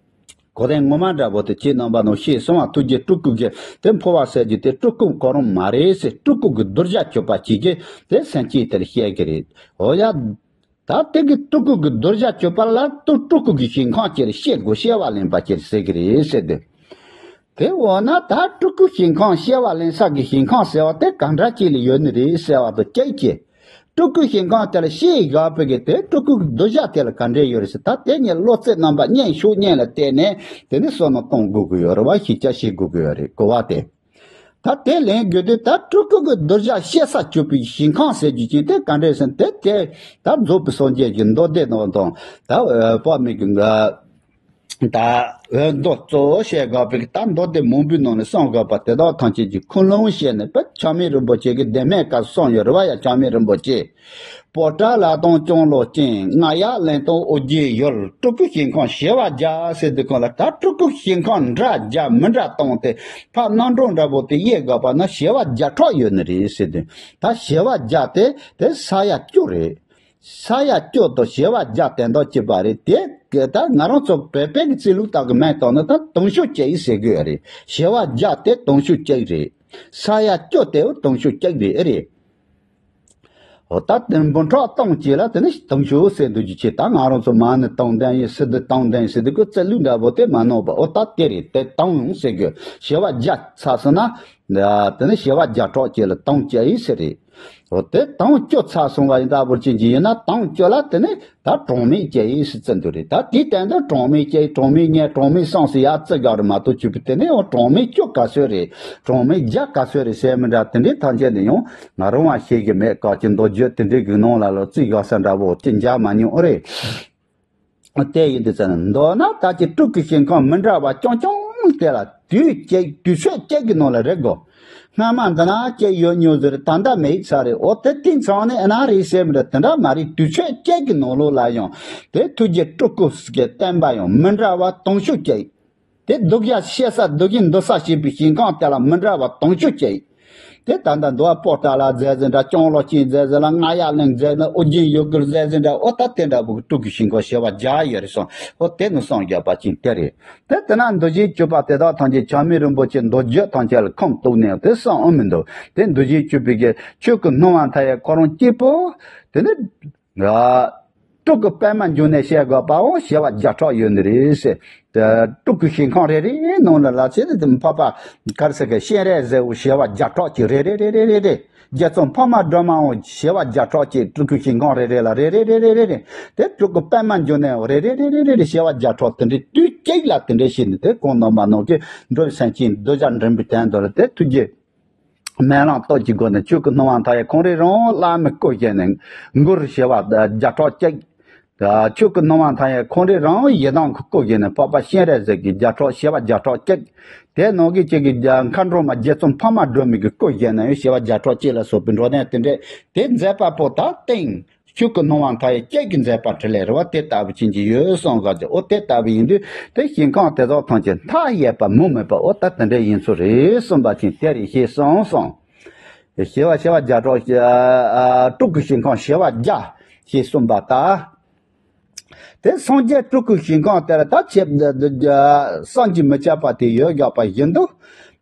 གོ་དོན་ངོ་མ་འདྲ་པོ་དེ་ཁྱེད་རྣམ་པ་ནང་ཤེས་སོང་བ། ཐུགས་རྗེ་སྤྲུལ་སྐུ་གི་དེ་འཕོ་བ་ཟེར་རྒྱུ་དེ་སྤྲུལ་སྐུ་ཁོ་རང་མ་རེད་ཟེར། སྤྲུལ་སྐུ་གི་གདུལ་བྱ་གྱུར་པ་གཅིག་གིས་དེ་སེམས་ཅན་དེ་ལ་བཤད་ཀྱི་རེད། འོ་ཡ། ད་དེ་གི་སྤྲུལ་སྐུ་གི་གདུལ་བྱ་གྱུར་པ་ལ་སྤྲུལ་སྤྲུལ་སྐུ་གི་ཞིང་ཁམས་ཅིག་ལ་བཤད་དགོས། བཤད་པ་ལེན་པ་ཅིག་ཟེར་གི་རེད་ཟེར་དུས། དེ་འོ་ན་ད་སྤྲུལ་སྐུ་ཞིང་ཁམས་བཤད་པ་ལེན་ས་གི་ཞིང་ཁམས་ཟེར་བ་དེ་ག་འདྲ་ཅིག་ལ་ཡོད་ནི་རེད་ཟེར་བ་དང་གཅིག་གི། སྤྲུལ་སྐུ་ཞིང་ཁམས་དེ་ལ་བཤད་དགོས་པའི་གི་དེ་སྤྲུལ་སྐུ་གི་གདུལ་བྱ་དེ་ལ་ག་འདྲ་ཡོད་རེད་ཟེར། ད་དེ་ཉིད་བློ་རྩེ་རྣམ་པ་གཉིས་ཤུགས་གཉིས་ལ་བརྟེན་ནས་དེ་ནི་བསམ་བློ་གཏོང་དགོས་ཀྱི་ཡོད་རེད་བ། ཤེས་བྱ་བྱེད་དགོས་ཀྱི་ཡོད་རེད། གོ་བ་དེ། ད་དེ་ལེན་དགོས་དུས་ད་སྤྲུལ་སྐུ་གི་གདུལ་བྱ་བཤད་ས་གྱུར་པའི་ཞིང་ཁམས་ཟེར་རྒྱུ་ཅན་དེ་ག་འདྲས་ཟེར་ན། དེ་དེ་ད་རྫོགས་པའི་སངས་རྒྱས་ཀྱི་མདོ་སྡེ་ནང་དང་། ད་འོད་དཔག་མེད་ཀྱི་ད་འོད་མདོ་གཙོ་བོ་བཤད་དགོས་པའི་ད་མདོ་སྡེ་མང་པོའི་ནང་ནས་གསུང་དགོས་པ་དེ་དག་ཐམས་ཅད་ཀྱི་ཁུངས་ལུང་བཤད་ནས། དཔེ་ཆགས་མེད་རིན་པོ་ཆེ་གི་བདེན་མེད་སྐབས་གསུངས་ཡོད་རེད་བ། ཡ་ཆགས་མེད་རིན་པོ་ཆེ། པོ་ཏ་ལ་དང་ལྕང་ལོ་ཅན། རྔ་ཡབ་གླིང་དང་ཨོ་རྒྱན་ཡུལ། སྤྲུལ་སྐུ་ཞིང་ཁམས་བྱེ་བ་བརྒྱ་ཟེར་དུས་སྒང་ལ། ད་སྤྲུལ་སྐུ་ཞིང་ཁམས་འདྲ་བརྒྱ་མི་འདྲ་བཏང་སྟེ་ཕར་རྣམ་གྲངས་འདྲ་པོ་དེ་དབྱེ་དགོས་པ་ན་བྱེ་བ་བརྒྱ་ཕྲག་ཡོད་ནི་རེད་ཟེར་དུས། ད་བྱེ་བ་བརྒྱ་དེ་དེ་ས་ཡ་བཅུ་རེད། ས་ཡ་བཅུ་དང་བྱེ་བ་བརྒྱ་དེ་འདྲ་གཅིག་པ་རེད་དེ། ད་ང་རང་ཚོ་བོད་པའི་གི་རྩིས་ལུགས་དག་གི་མིང་བཏགས་ན་ད་དུང་ཕྱུར་གཅིག་ཟེར་དགོས་རེད། བྱེ་བ་བརྒྱ་དེ་དུང་ཕྱུར་གཅིག་རེད། ས་ཡ་བཅུ་དེ་དུང་ཕྱུར་གཅིག་རེད། ཨེ་རེད། འོ་ད་དེ་འབུམ་ཕྲག་སྟོང་གཅིག་ལ་དེ་ནི་དུང་ཕྱུར་ཟེར་འདུག་རྒྱུ་ཆེ། ད་ང་རང་ཚོ་མ་ཎི་དུང་ལྡན་ཡིན། སིདྡྷི་དུང་ལྡན་ཡིན་ཟེར་དུས་ཀོ་རྩིས་ལུགས་འདྲ་པོ་དེ་མ་ནོར་བ། འོ་ད་དེ་རེད། དེ་དུང་ཟེར་དགོས། བྱེ་བ་བརྒྱ་ཚར་སོང་ན། དེ་ནི་བྱེ་བ་བརྒྱ་ཕྲག་གཅིག་ལ་དུང་གཅིག་ཡིན་ཟེར་རེད། འོ་དེ་དུང་བཅུ་ཚར་སོང་བ་ཡིན་ད་བུར་ཅན་གྱི་ཡིན་ན་དུང་བཅུ་ལ་དེ་ནི་ད་གྲངས་མེད་གཅིག་ཡིན་ཟེར་བརྩི་འདུག་རེད། ད་དེའི་སྟེང་དུ་གྲངས་མེད་གཅིག་གྲངས་མེད་གཉིས་གྲངས་མེད་གསུམ་ཟེར་ཡར་བརྩི་དགོས་རེད་མ་གཏོགས་ཆུ་བུ་དེ་ནི་འོ་གྲངས་མེད་བཅུ་ག་ཚོད་རེད། གྲངས་མེད་བརྒྱ་ག་ཚོད་རེད་ཟེར་མི་འདྲ་དེ་འདྲའི་ཐམས་ཅད་ནི་ཡང་ང་རང་བ་ཤེས་ཀྱི་མེད། ག་ཅི་མདོ་རྒྱུད་དེ་འདྲའི་གི་ནང་ལ་ལོ་རྩིས་དགོས་ས་འདྲ་པོ་ཅི་འཇགས་མ་མྱོང་ཨེ་རེད། དེ་ཡིན་དུས་ཙམ་ན་མདོར་ན་ད་ཅི་སྤྲུལ་སྐུའི་ཞིང་ཁམས་མི་འདྲ་བ་རྐྱང་རྐྱང་དེ་ལ་དུས་གཅིག་དུས་ཚོད་གཅིག་གི་ནང་ལ་རེད་གོ། སྔ་མ་འདི་ན་གཅིག་ཡོད་མྱོང་ཟེར། ད་ལྟ་མེད་ས་རེད། འོ་དེ་དེང་སང་ནི་ཨ་ན་རེད་ཟེར་མི་འདྲ་དེ་འདྲ་མ་རེད། དུས་ཚོད་གཅིག་གི་ནང་ལོགས་ལ་ཡང་དེ་ཐུགས་རྗེ་སྤྲུལ་སྐུ་གི་བསྟན་པ་ཡང་མི་འདྲ་བ་དུང་ཕྱུར་གཅིག་དེ་སྡུག་ཡ་བཤད་ས་སྡུག་ཡིན་འདུག་ས་བྱེད་པའི་ཞིང་ཁམས་དེ་ལ་མི་འདྲ་བ་དུང་ཕྱུར་གཅིག་དེ་ད་ལྟ་འདུལ་བ་པོ་ཏ་ལ་མཛད་ཟིན་འདྲ། སྐྱོང་ལོ་ཅན་མཛད་ཟིན་ལ། རྔ་ཡབ་གླིང་མཛད་ཟིན། ཨོ་རྒྱན་ཡུལ་གྱི་མཛད་ཟིན་འདྲ། འོ་ད་དེ་འདྲ་བུ་གི་སྤྲུལ་སྐུའི་ཞིང་ཁམས་བྱེ་བ་བརྒྱ་ཡོད་རེད་སོང་། འོ་དེ་ནི་གསུངས་བཞག་པ་ཅན་དེ་རེད། དེ་དེ་ན་འདུལ་བྱེད་བཅུ་པ་དེ་དག་ཐམས་ཅད་ཆགས་མེད་རིན་པོ་ཆེ་མདོ་རྒྱུད་ཐམས་ཅད་ལ་ཁུངས་གཏུགས་ནས་དེ་གསུངས་འོང་མི་འདུག་དེ་འདུལ་བྱེད་བཅུ་པའི་གི་ཆོས་སྐུ་སྣང་བ་མཐའ་ཡས་ཁོ་རང་གཅིག་པོ་དེ་ནི། སྤྲུལ་སྐུ་པད་མ་འབྱུང་གནས་བཤད་དགོས་པའང་བྱེ་བ་བརྒྱ་ཕྲག་ཡོད་ནི་རེད་ཟེར། དེ་སྤྲུལ་སྐུའི་ཞིང་ཁམས་རེ་རེའི་ནང་ལ་ལ་ཚེ་དེ་འཕགས་པ་ག་རེ་ཟེར་གི་སྤྱན་རས་གཟིགས་བྱེ་བ་བརྒྱ་ཕྲག་གཅིག་རེ་རེ་རེ་རེ་རེ་རེ། རྗེ་བཙུན་འཕགས་མ་སྒྲོལ་མའང་བྱེ་བ་བརྒྱ་ཕྲག་གཅིག་སྤྲུལ་སྐུའི་ཞིང་ཁམས་རེ་རེ་ལ་རེ་རེ་རེ་རེ་རེ་རེ། དེ་སྤྲུལ་སྐུ་པད་མ་འབྱུང་གནས་རེ་རེ་རེ་རེ་རེ་རེ་བྱེ་བ་བརྒྱ་ཕྲག་དེ་འདྲའི་དུས་གཅིག་ལ་དེ་འདྲའི་བྱས་ནས་དེ་གང་རྣམ་པ་སྣང་གི་འགྲོ་བའི་སེམས་ཅན་གདུལ་བྱ་འདྲེན་པའི་དོན་དུ་ལ་དེ་ཐུགས་རྗེ་སྨོན་ལམ་སྟོབས་ཀྱི་སྒོ་ནས་ཆོས་སྐུ་སྣང་བ་མཐའ་ཡས་ཁོང་རང་རང་བླ་མའི་སྐུ་བཞེངས་ནས་མགུར་བྱེ་བ་བརྒྱ་ཕྲག་གཅིག་ཆོས་སྐུ་སྣང་བ་མཐའ་ཡས་ཁོང་རང་རང་ཡི་དམ་གྱི་སྐུ་བཞེངས་ནས་འཕགས་པ་སྤྱན་རས་གཟིགས་ཀྱི་བརྒྱ་ཕྲག་བྱེ་བ་བརྒྱ་ཕྲག་གཅིག་དེ་ནང་གི་གཅིག་གི་མཁའ་འགྲོ་མ་རྗེ་བཙུན་འཕགས་མ་སྒྲོལ་མའི་གི་སྐུ་བཞེངས་ནས་བྱེ་བ་བརྒྱ་ཕྲག་གཅིག་ལ་སོགས་པའི་འགྲོ་དོན་དེ་འདྲས་དེ་མཛད་པ་པོ་ད་སྟེང་ཆོས་སྐུ་སྣང་བ་མཐའ་ཡས་གཅིག་གི་མཛད་པ་འཕྲིན་ལས་རེད་བ། དེ་ལྟ་བུ་ཅན་གྱི་ཡོད་གསུངས་ག་ཅི། འོ་དེ་ལྟ་བུ་ཡིན་དུས་དེ་ཞིང་ཁམས་དེ་དག་ཐམས་ཅད་མཐའ་ཡས་པ་མུ་མེད་པ། འོ་ད་དེ་འདྲ་ཡིན་ཚུལ་རེད་གསུངས་པ་ཅན་དེ་རེད་ཞེས་གསུངས་སོང་། བྱེ་བ་བྱེ་བ་བརྒྱ་ཕྲག་ཨ་སྤྲུལ་སྐུའི་ཞིང་ཁམས་བྱེ་བ་བརྒྱ་ཞེས་གསུངས་པ་ལྟར། དེ་སངས་རྒྱས་སྤྲུལ་སྐུའི་ཞིང་ཁམས་དེར་ད་ཆེ་བསམ་གྱིས་མི་ཁྱབ་པ་དེ་ཡོད་དགོས་པ་ཡིན་དུས།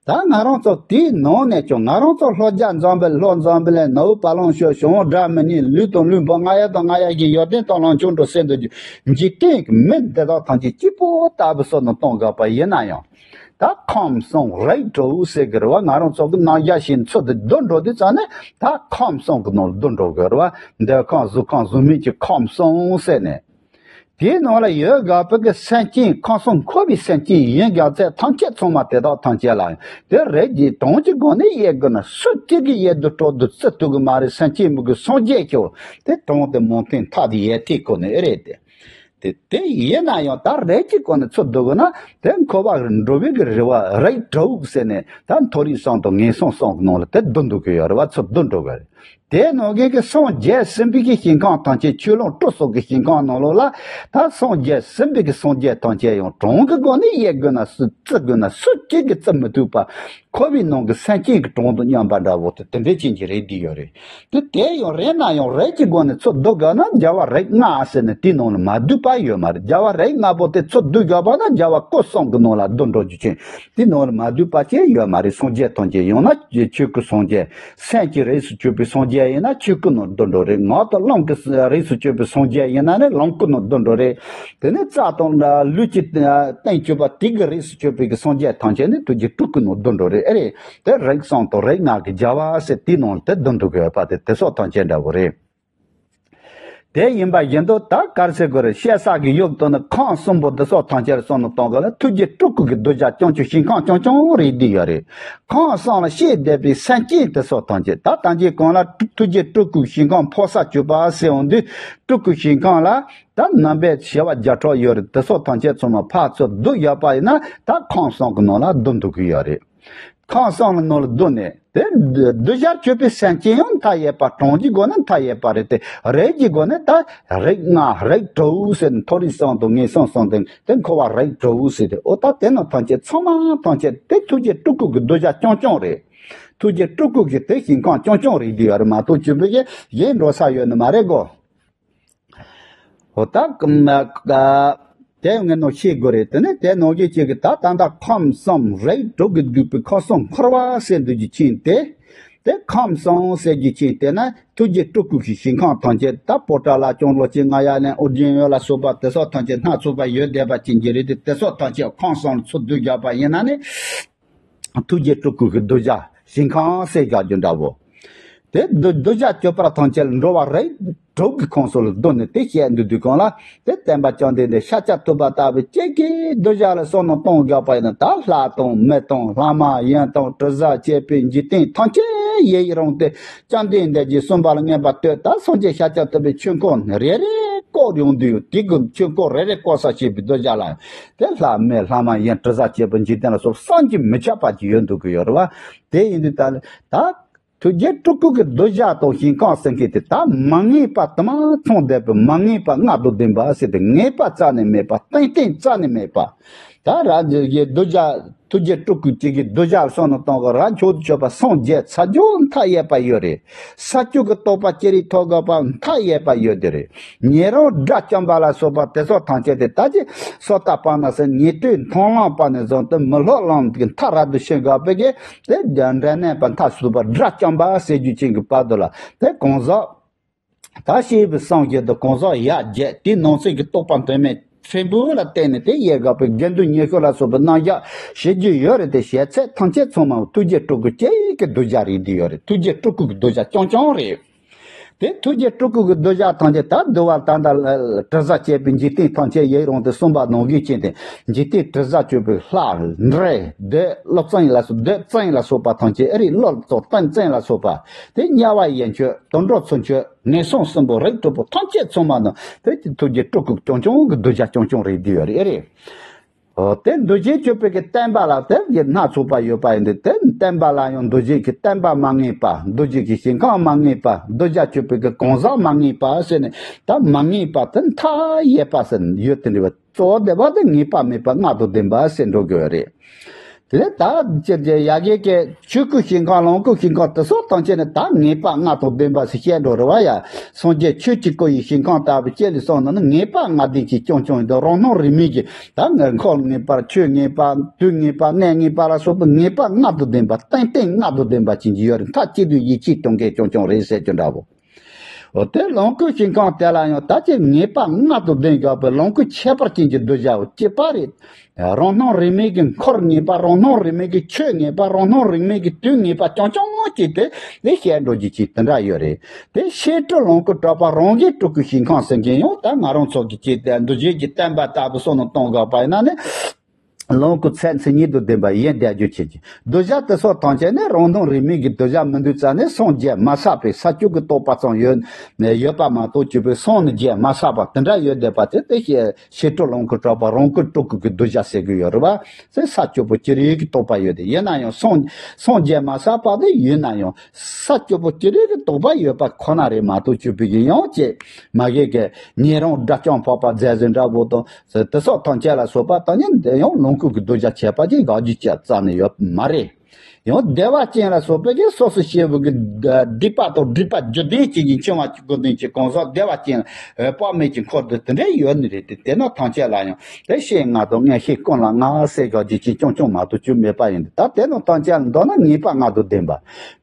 ད་ང་རང་ཚོ་དེའི་ནང་ནས་ཀྱང་ང་རང་ཚོ་ལྷོ་རྒྱ་འཛམ་བུ་ལྷོ་འཛམ་བུ་གླིང་ནུབ་བ་ལང་ཤོད་བྱང་སྒྲ་མི་སྙན་ལུས་དང་ལུས་འབུམ་རྔ་ཡབ་དང་རྔ་ཡབ་གཞན་ཡོན་ཏན་དང་ལང་ཆོག་འགྲོ་སྲིད་འདུག་རྒྱུ་འཇིག་རྟེན་གྱི་མི་འདི་དག་ཐམས་ཅད་གཅིག་པོ་ལྟ་བུ་བསམ་བློ་གཏོང་དགོས་པ་ཡིན་ན་ཡང་། ད་ཁམས་གསུམ་རིགས་དྲུག་ཟེར་གི་རེད་བ། ང་རང་ཚོ་གི་ནང་བཞག་བཞིན་ཚུར་དུ་བསྡུ་འགྲོ་དུས་ཙང་ནས་ད་ཁམས་གསུམ་གི་ནང་ལ་བསྡུ་འགྲོ་གི་རེད་བ། འདོད་ཁམས་གཟུགས་ཁམས་གཟུགས་མེད་ཀྱི་ཁམས་གསུམ་ཟེར་ནས། དེའི་ནང་ལ་ཡོད་དགོས་པའི་གི་སེམས་ཅན་ཁམས་གསུམ་འཁོར་བའི་སེམས་ཅན་ཡིན་དགོས་ཚད་ཐམས་ཅད་ཚང་མ་དེ་དག་ཐམས་ཅད་ལ་དེ་རིགས་ཀྱི་གྲངས་ཀྱི་སྒོ་ནས་དབྱེ་དགོས་ན་སུ་གཅིག་གིས་དབྱེ་དུ་སྤྲོ་དུ་བརྩི་ཐུབ་གི་མ་རེད། སེམས་ཅན་མི་དགེ་སངས་རྒྱས་ཀྱང་དེ་གྲངས་དེ་མང་ཐོས་མཐའ་དེ་ཡེ་ཐིག་གོ་ནས་ཨེ་རེད་དེ། དེ་དེ་ཡིན་ན་ཡང་ད་རིགས་ཀྱི་སྒོ་ནས་ཚུར་བསྡུ་དགོས་ན་དེ་འཁོར་བ་འགྲོ་བའི་གི་རེ་བ་རིགས་དྲུག་ཟེར་ནས་ད་མཐོ་རིས་གསུམ་དང་ངན་སོང་གསུམ་གི་ནང་ལ་དེ་བསྡུ་འགྲོ་གི་ཡོད་རེད་བ། ཚུར་བསྡུ་འགྲོ་གི་རེད། དེའི་ནང་གི་གི་སངས་རྒྱས་ཟིན་པའི་གི་ཞིང་ཁམས་ཐམས་ཅད་ཆོས་ལོངས་སྤྲུལ་སོགས་ཀྱི་ཞིང་ཁམས་ནང་ལོགས་ལ་ད་སངས་རྒྱས་ཟིན་པའི་གི་སངས་རྒྱས་ཐམས་ཅད་ཡང་གྲངས་ཀྱི་སྒོ་ནས་དབྱེ་དགོས་ན་སུ་བརྩི་དགོས་ན་སུ་གཅིག་གིས་བརྩི་མི་ཐུབ་པ། འཁོར་བའི་ནང་གི་སེམས་ཅན་གྱི་གྲངས་དང་མཉམ་པ་འདྲ་བོ་དེ་དེ་འདྲའི་ཅན་གྱི་རེད་བསྡད་ཡོད་རེད། དེ་དེ་ཡང་རེད་ན་ཡང་རིགས་ཀྱི་སྒོ་ནས་ཚུར་བསྡུ་དགོས་ན་རྒྱལ་བ་རིགས་ལྔ་ཟེར་ནས་དེའི་ནང་ལ་མ་བསྡུས་པ་ཡོད་མ་རེད། རྒྱལ་བ་རིགས་ལྔ་པོ་དེ་ཚུར་བསྡུ་དགོས་པ་ན་རྒྱལ་བ་སྐུ་གསུམ་གྱི་ནང་ལ་བསྡུ་འགྲོ་རྒྱུ་ཅན་དེའི་ནང་ལ་མ་བསྡུས་པ་ཅན་ཡོད་མ་རེད། སངས་རྒྱས་ཐམས་ཅད་ཡང་ན་ཆོས་སྐུ་སངས་རྒྱས། སེམས་ཀྱི་རིགས་སུ་གྱུར་པའི་སངས་རྒྱས་ཡིན་ན་ཆོས་སྐུ་ནང་བསྡུ་འགྲོ་རེད། ངག་དང་རླུང་གི་རིགས་སུ་གྱུར་པའི་སངས་རྒྱས་ཡིན་ན་ནི་ལོངས་སྐུ་ནང་བསྡུ་འགྲོ་རེད། དེ་ནས་རྩ་དང་ལུས་ཀྱི་སྟེང་གྱུར་པ་དེ་གི་རིགས་སུ་གྱུར་པའི་གི་སངས་རྒྱས་ཐམས་ཅད་ནི་ཐུགས་རྗེ་སྤྲུལ་སྐུ་ནང་བསྡུ་འགྲོ་རེད། ཨེ་རེད། དེ་རིགས་གསུམ་དང་རིགས་ལྔ་གི་རྒྱལ་བ་ཟེར་དེའི་ནང་ལ་དེ་བསྡུ་འགྲོ་གི་ཡོད་པ་དེ་དེ་སོགས་ཐམས་ཅད་འདྲ་བོ་རེད། དེ་ཡིན་པ་བཞིན་དུ་ད་ག་རེ་ཟེར་དགོས་རེད། བཤད་ས་གི་ཡུལ་དུ་ནི་ཁམས་གསུམ་པོ་འདི་སོགས་ཐམས་ཅད་གསུམ་ནི་གཏོང་དགོས་ལ་ཐུགས་རྗེ་སྤྲུལ་སྐུ་གི་གདུལ་བྱ་རྐྱང་ཆུ་ཞིང་ཁམས་རྐྱང་རྐྱང་རེད་བསྡད་ཡོད་རེད། ཁམས་གསུམ་ལ་སྐྱེས་བསྡད་པའི་སེམས་ཅན་དེ་སོགས་ཐམས་ཅད་ད་ཐམས་ཅད་གང་ལ་ཐུགས་རྗེ་སྤྲུལ་སྐུ་ཞིང་ཁམས་འཕགས་ས་གྱུར་པ་ཟེར་འོང་དུས་སྤྲུལ་སྐུ་ཞིང་ཁམས་ལ་ད་རྣམ་པའི་བྱེ་བ་བརྒྱ་ཕྲག་ཡོད་རེད། དེ་སོགས་ཐམས་ཅད་ཚང་མ་ཕར་ཚུར་བསྡུ་ཡོད་པ་ཡིན་ན་ད་ཁམས་གསུམ་གི་ནང་ལ་བསྡུ་འདུག་གི་ཡོད་རེད། ཁམས་གསུམ་ལ་ནང་ལ་བསྡུ་ནས་དེ་གདུལ་བྱར་གྱུར་པའི་སེམས་ཅན་ཡང་མཐའ་ཡས་པ་གྲངས་ཀྱི་སྒོ་ནས་མཐའ་ཡས་པ་རེད་དེ། རིགས་ཀྱི་སྒོ་ནས་ད་རིགས་ལྔ་རིགས་དྲུག་ཟེར་ནས་མཐོ་རིས་གསུམ་དང་ངན་སོང་གསུམ་དེ་དེ་འཁོར་བ་རིགས་དྲུག་ཟེར་ཏེ། འོ་ད་དེ་རྣམས་ཐམས་ཅད་ཚང་མ་ཐམས་ཅད་དེ་ཐུགས་རྗེ་སྤྲུལ་སྐུ་གི་གདུལ་བྱ་རྐྱང་རྐྱང་རེད། ཐུགས་རྗེ་སྤྲུལ་སྐུ་གི་དེ་ཞིང་ཁམས་རྐྱང་རྐྱང་རེད་འདི་ཡོད་རེད་མ་གཏོགས་གཅིག་པུ་གི་གཞན་འགྲོ་ས་ཡོད་ནི་མ་རེད་གོ། འོ་ད་ཀ་ དེ་ངས་ནོ་ཤེས་དགོས་རེད། དེ་ནས་དེ་ནོ་གི་ཅིག་གི་ད་ད་ད་ཁམས་གསུམ་རིགས་དྲུག་གི་བསྡུས་པའི་ཁམས་གསུམ་འཁོར་བ་ཟེར་འདུག་རྒྱུ་ཅན་དེ། དེ་ཁམས་གསུམ་ཟེར་རྒྱུ་ཅན་དེ་ན་ཐུགས་རྗེ་སྤྲུལ་སྐུ་གི་ཞིང་ཁམས་ཐམས་ཅད། ད་པོ་ཏ་ལ་སྐྱོང་ལོ་ཅན་རྔ་ཡབ་གླིང་ཨོ་རྒྱན་ཡུལ་ལ་སོགས་པ་དེ་སོགས་ཐམས་ཅད་སྣ་ཚོགས་པ་ཡོད་བསྡད་པ་ཅན་གྱི་རེད་དེ། དེ་སོགས་ཐམས་ཅད་ཁམས་གསུམ་ལ་ཚུར་བསྡུས་བཞག་པ་ཡིན་ན་ནི། ཐུགས་རྗེ་སྤྲུལ་སྐུ་གི་གདུལ་བྱ་ཞིང་ཁམས་ཟེར་བཞག་རྒྱུ་འདྲ་བོ། དེ་གདུལ་གདུལ་བྱ་སྤྱོད་པ་ཐམས་ཅད་ལ་འགྲོ་བ་རིགས་དྲུག་གི་ཁམས་སུ་ལ་བསྡུ་ནས་དེ་བཤད་འདུག་དུས་གང་ལ། དེ་བསྟན་པ་བཅོམ་ལྡན་འདས་ཤཱཀྱ་ཐུབ་པ་ལྟ་བུ་ཅིག་གིས་གདུལ་བྱ་ལ་བསམ་མནོ་གཏོང་དགོས་པ་ཡིན་ན། ད་ལྷ་དང་མི་དང་ལྷ་མ་ཡིན་དང་དྲི་ཟ་བཅས་པའི་འཇིག་རྟེན་ཐམས་ཅད་ཡི་རང་དེ་བཅོམ་ལྡན་འདས་ཀྱིས་གསུངས་པ་ལ་མངོན་པར་བསྟོད། ད་སངས་རྒྱས་ཤཱཀྱ་ཐུབ་པའི་ཆོས་འཁོར་རེ་རེ་བསྐོར་ཡོང་དུས། དེ་གི་ཆོས་འཁོར་རེ་རེ་བསྐོར་ས་བྱེད་པའི་གདུལ་བྱ་ལ། དེ་ལྷ་མི་ལྷ་མ་ཡིན་དྲི་ཟ་བཅས་པའི་འཇིག་རྟེན་ལ་སོགས་བསམ་གྱིས་མི་ཁྱབ་པ་ཅིག་ཡོད་འདུག་གི་ཡོད་རེད་བ། དེ་ཡིན་དུས་ད་ད་ཐུགས་རྗེ་སྤྲུལ་སྐུ་གི་གདུལ་བྱ་དང་ཞིང་ཁམས་ཟེར་མཁན་དེ་ད་མ་ངེས་པ་དུ་མ་ཚང་བསྡད་པའི་མ་ངེས་པ་ལྔ་དང་ལྡན་པ་ཟེར་ཏེ། ངེས་པ་རྩ་ནས་མེད་པ། རྟེན་བརྟེན་རྩ་ནས་མེད་པ། ད་རང་གི་གདུལ་བྱ་ཐུགས་རྗེ་སྤྲུལ་སྐུ་གཅིག་གི་གདུལ་བྱ་བསམ་མནོ་གཏོང་གི་རང་ཆོས་སུ་ཆོད་པ་སངས་རྒྱས་ཚར་རྒྱུ་མཐའ་ཡས་པ་ཡོད་རེད། ས་བཅུ་གི་རྟོགས་པ་ཅི་རིགས་ཐོབ་དགོས་པ་མཐའ་ཡས་པ་ཡོད་དེ་རེད། ཉན་རང་དགྲ་བཅོམ་པ་ལ་སོགས་པ་དེ་སོགས་ཐམས་ཅད་དེ་ད་ཅི་སོ་ཏ་པ་ན་སེ་ཉན་ཐོས་མཐོང་ལམ་པ་ནས་བཟུང་སྟེ་མི་སློབ་ལམ་གྱི་མཐའ་རབ་ཏུ་ཕྱིན་དགོས་པའི་གི་དེ་འབྲས་གནས་པ་མཐར་ཐུག་པ་དགྲ་བཅོམ་པ་ཟེར་རྒྱུ་ཅན་གྱི་བར་དུ་ལ། དེ་གང་ཟག་ད་ཤེས་པའི་སངས་རྒྱས་དང་གང་ཟག་ཡ་བརྒྱད་དེ་ནང་གསེས་ཀྱི་རྟོགས་པ་དོན་མེད་ཕྲན་བུ་ལ་བརྟེན་ནས་དེ་ཡལ་དགོས་པའི་དགེ་འདུན་ཉི་ཤུ་ལ་སོགས་པའི་རྣམ་གཞག་བྱེད་རྒྱུ་ཡོད་རེད་དེ། བྱེད་ཚད་ཐམས་ཅད་ཚང་མ་ཐུགས་རྗེ་སྤྲུལ་སྐུ་གཅིག་གི་གདུལ་བྱ་རེད་འདི་ཡོད་རེད། ཐུགས་རྗེ་སྤྲུལ་སྐུ་གི་གདུལ་བྱ་རྐྱང་རྐྱང་རེད། དེ་ཐུགས་རྗེ་སྤྲུལ་སྐུ་གི་གདུལ་བྱ་ཐམས་ཅད་ད་འདུལ་བ་ད་ལྟ་དྲི་ཟ་བཅས་པའི་འཇིག་རྟེན་ཐམས་ཅད་ཡི་རང་དུ་གསུངས་པ་ནང་བཞིན་བྱས་ཏེ། འཇིག་རྟེན་དྲི་ཟ་བཅས་པའི་ལྷ་འདྲེ་བདུད་ཀླུ་བཙན་ལ་སོགས། བདུད་བཙན་ལ་སོགས་པ་ཐམས་ཅད། ཨ་རིག་ཀླུ་དང་བཙན་བཙན་ལ་སོགས་པ། དེ་དམྱལ་བ་ཡི་ཆོས་དུད་འགྲོ་ཚུན་ཆོད་ངན་སོང་གསུམ་པོ་རིགས་དྲུག་པོ་ཐམས་ཅད་ཚང་མ་ནི་དེ་ཐུགས་རྗེ་སྤྲུལ་སྐུ་རྐྱང་རྐྱང་གི་གདུལ་བྱ་རྐྱང་རྐྱང་རེད་འདི་ཡོད་རེད། ཨེ་རེད། འོ་དེ་འདུལ་བྱེད་སྤྱོད་པའི་གི་བསྟན་པ་ལ་དེ་གི་སྣ་ཚོགས་པ་ཡོད་པ་ཡིན་དུས། དེ་བསྟན་པ་ལ་ཡང་འདུལ་བྱེད་ཀྱི་བསྟན་པ་མ་ངེས་པ། འདུལ་བྱེད་ཀྱི་ཞིང་ཁམས་མ་ངེས་པ། གདུལ་བྱ་སྤྱོད་པའི་གི་གང་ཟག་མ་ངེས་པ་ཟེར་ནས། ད་མ་ངེས་པ་དེ་མཐའ་ཡས་པ་ཟེར་ཡོད་དེ་འདྲ་བ། གཙོ་བོ་དེ་བ་དེ་ངེས་པ་མེད་པ་ལྔ་དང་ལྡན་པ་ཟེར་འགྲོ་དགོས་རེད། དེ་ལས་ད་ཅེར་ཅེར་ཡ་གི་གི་ཆོས་སྐུའི་ཞིང་ཁམས་ལོངས་སྐུའི་ཞིང་ཁམས་དེ་སོགས་ཐམས་ཅད་ནི་ད་ངེས་པ་ལྔ་དང་ལྡན་པ་ཟེར་བཤད་འགྲོ་རེད་བ་ཡ། སངས་རྒྱས་ཆོས་ཀྱི་སྐུ་ཡི་ཞིང་ཁམས་ལྟ་བུ་ཅིག་ལ་སོང་ན་ནི་ངེས་པ་ལྔ་ལྡན་གྱི་རྐྱང་རྐྱང་ཡིན་དུས། རང་སྣང་རིག་མིན་གྱི་ད་ངེས། འཁོར་ངེས་པ། ཆོས་ངེས་པ། དུས་ངེས་པ། གནས་ངེས་པ་ལ་སོགས་པའི་ངེས་པ་ལྔ་དང་ལྡན་པ། རྟེན་རྟེན་ལྔ་དང་ལྡན་པ་ཅན་གྱི་ཡོད་རེད། མཐའ་གཅིག་ཏུ་ཡིད་ཆེས་གཏོང་མཁན་རྐྱང་རྐྱང་རེད་ཟེར་རྒྱུ་འདྲ་བོ། འོ་དེ་ལོངས་སྐུའི་ཞིང་ཁམས་དེ་ལ་ཡང་ད་ཅི་ངེས་པ་ལྔ་དང་ལྡན་དགོས་པའི་ལོངས་སྐུ་ཁྱད་པར་ཅན་གྱི་གདུལ་བྱའོ། གཅིག་པ་རེད། རང་སྣང་རིག་མིན་གྱི་འཁོར་ངེས་པ། རང་སྣང་རིག་མིན་གྱི་ཆོས་ངེས་པ། རང་སྣང་རིག་མིན་གྱི་དུས་ངེས་པ་རྐྱང་རྐྱང་གཅིག་དེ་ལས་བཤད་འགྲོ་རྒྱུ་ཅིག་དེ་འདྲ་ཡོད་རེད། དེ་བཤད་སྤྲུལ་ལོངས་སྐུ་གྲགས་པ་རང་གིས་སྤྲུལ་སྐུའི་ཞིང་ཁམས་ཟེར་མཁན་ཡང་ད་ང་རང་ཚོ་གི་ཅིག་དེ་འདུལ་བྱེད་ཀྱི་བསྟན་པ་ལྟ་བུ་བསམ་བློ་གཏོང་དགོས་པ་ཡིན་ན་ནི། ལོངས་སྐུ་ཚད་མཚན་ཉིད་དུ་ལྡན་པ་ཡིན་བསྡད་རྒྱུ་བྱེད་ཀྱི། གདུལ་བྱ་དེ་སོགས་ཐམས་ཅད་ནི་རང་སྣང་རིག་མིན་གྱི་གདུལ་བྱ་མི་འདུག་རྩ་ནས་སངས་རྒྱས་མ་གསལ་བའི་ས་བཅུ་གི་རྟོགས་པ་ཙམ་ཡོད་ཡོད་པ་མ་གཏོགས་བཅུ་པའི་སངས་ནི་རྒྱས་མ་གསལ་བ་དེ་འདྲ་ཡོད་བསྡད་པ་དེ་དེ་བཤད་བཤད་སྤྲུལ་ལོངས་སྐུ་གྲགས་པ་རང་སྐུ་སྤྲུལ་སྐུ་གི་གདུལ་བྱ་ཟེར་གི་ཡོད་རེད་བ། ཟེར་ས་བཅུ་པོ་ཅི་རིགས་ཀྱི་རྟོགས་པ་ཡོད་དེ། ཡིན་ན་ཡང་སངས་སངས་རྒྱས་མ་གསལ་བ་དེ་ཡིན་ན་ཡང་ས་བཅུ་པོ་ཅི་རིགས་ཀྱི་རྟོགས་པ་ཡོད་པ་ཁོ་ན་རེད་མ་གཏོགས་བཅུ་པའི་གི་ཡང་ཅེས་མ་གི་གི་ཉན་རང་དགྲ་བཅོམ་འཕགས་པ་མཛད་ཟིན་འདྲ་བོ་དང་། དེ་སོགས་ཐམས་ཅད་ལ་སོགས་པ་དང་ནི་དེ་ཡང་ལོངས་སྐུ་གི་གདུལ་བྱ་ཁྱད་པར་ཅན་དགག་རྒྱུ་ཅི་རྩ་ནས་ཡོད་མ་རེད། ཡང་བདེ་བ་ཅན་ལ་སོགས་པའི་གི་སོ་སོ་སྐྱེ་བོ་གི་སྒྲིབ་པ་དང་སྒྲིབ་པ་རྒྱུ་ལྡན་ཅན་གྱི་འཆིང་བ་ཀུན་ལྡན་གྱི་གང་ཟག་བདེ་བ་ཅན་ལ་དཔག་མེད་ཀྱི་འཁོར་དུ་དེ་འདྲའི་ཡོད་ནི་རེད་དེ། དེ་རྣམས་ཐམས་ཅད་ལ་ཡང་དེ་བཤད་ལྔ་དང་མངོན་ཤེས་ཀུན་ལ་ལྔ་ཟེར་དགག་རྒྱུ་ཅི་རྐྱང་རྐྱང་མ་གཏོགས་བཅུ་མེད་པ་ཡིན་ཏེ། ད་དེ་རྣམས་ཐམས་ཅད་ལ་མདོར་ན་ངེས་པ་ལྔ་དང་ལྡན་པ།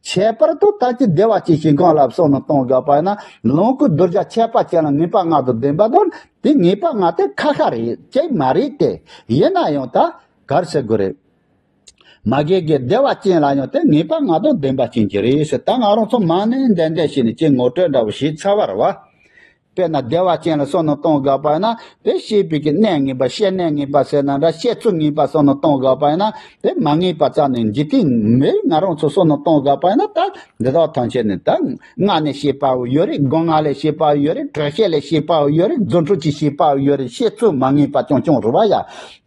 ཁྱད་པར་དུ་ད་ཅི་བདེ་བ་ཅན་ཞིང་ཁམས་ལ་བསམ་བློ་གཏོང་དགོས་པ་ཡིན་ན། ལོངས་སྐུ་གདུལ་བྱ་ཁྱད་པར་ཅན་ལ་ངེས་པ་ལྔ་དང་ལྡན་པ་དང་། དེ་ངེས་པ་ལྔ་དེ་ཁ་ཁ་རེད་ཅེས་མ་རེད་དེ། ཡིན་ན་ཡང་ད་ག་རེ་ཟེར་དགོས་རེད། མ་གི་གི་བདེ་བ་ཅན་ལ་ཡང་དེ་ངེས་པ་ལྔ་དང་ལྡན་པ་ཅན་གྱི་རེད་ཟེར། ད་ང་རང་ཚོ་མ་ནས་འདས་འདས་བྱས་ནས་ཅིག་ངོ་སྤྲོད་འདྲ་བོ་བྱས་ཚར་བ་རེད་བ། དཔེར་ན་བདེ་བ་ཅན་ལ་བསམ་བློ་གཏོང་དགོས་པ་ཡིན་ན། དེ་བཤད་པའི་གི་གནས་ངེས་པ། བཤད་གནས་ངེས་པ་ཟེར་ན་འདྲ། བཤད་ཚུལ་ངེས་པ་བསམ་བློ་གཏོང་དགོས་པ་ཡིན་ན། དེ་མ་ངེས་པ་རྩ་ནས་འཇིག་རྟེན་མི་ང་རང་ཚོ་བསམ་བློ་གཏོང་དགོས་པ་ཡིན་ན། ད་འདི་དག་ཐམས་ཅད་ནི་ད་སྔ་ནས་བཤད་པ་བོ་ཡོད་རེད། སྒོ་ང་ལས་བཤད་པ་བོ་ཡོད་རེད། དྲོད་བཤད་ལས་བཤད་པ་བོ་ཡོད་རེད། རྫུ་འཕྲུལ་གྱིས་བཤད་པ་བོ་ཡོད་རེད། བཤད་ཚུལ་མ་ངེས་པ་རྐྱང་རྐྱང་རེད་བ་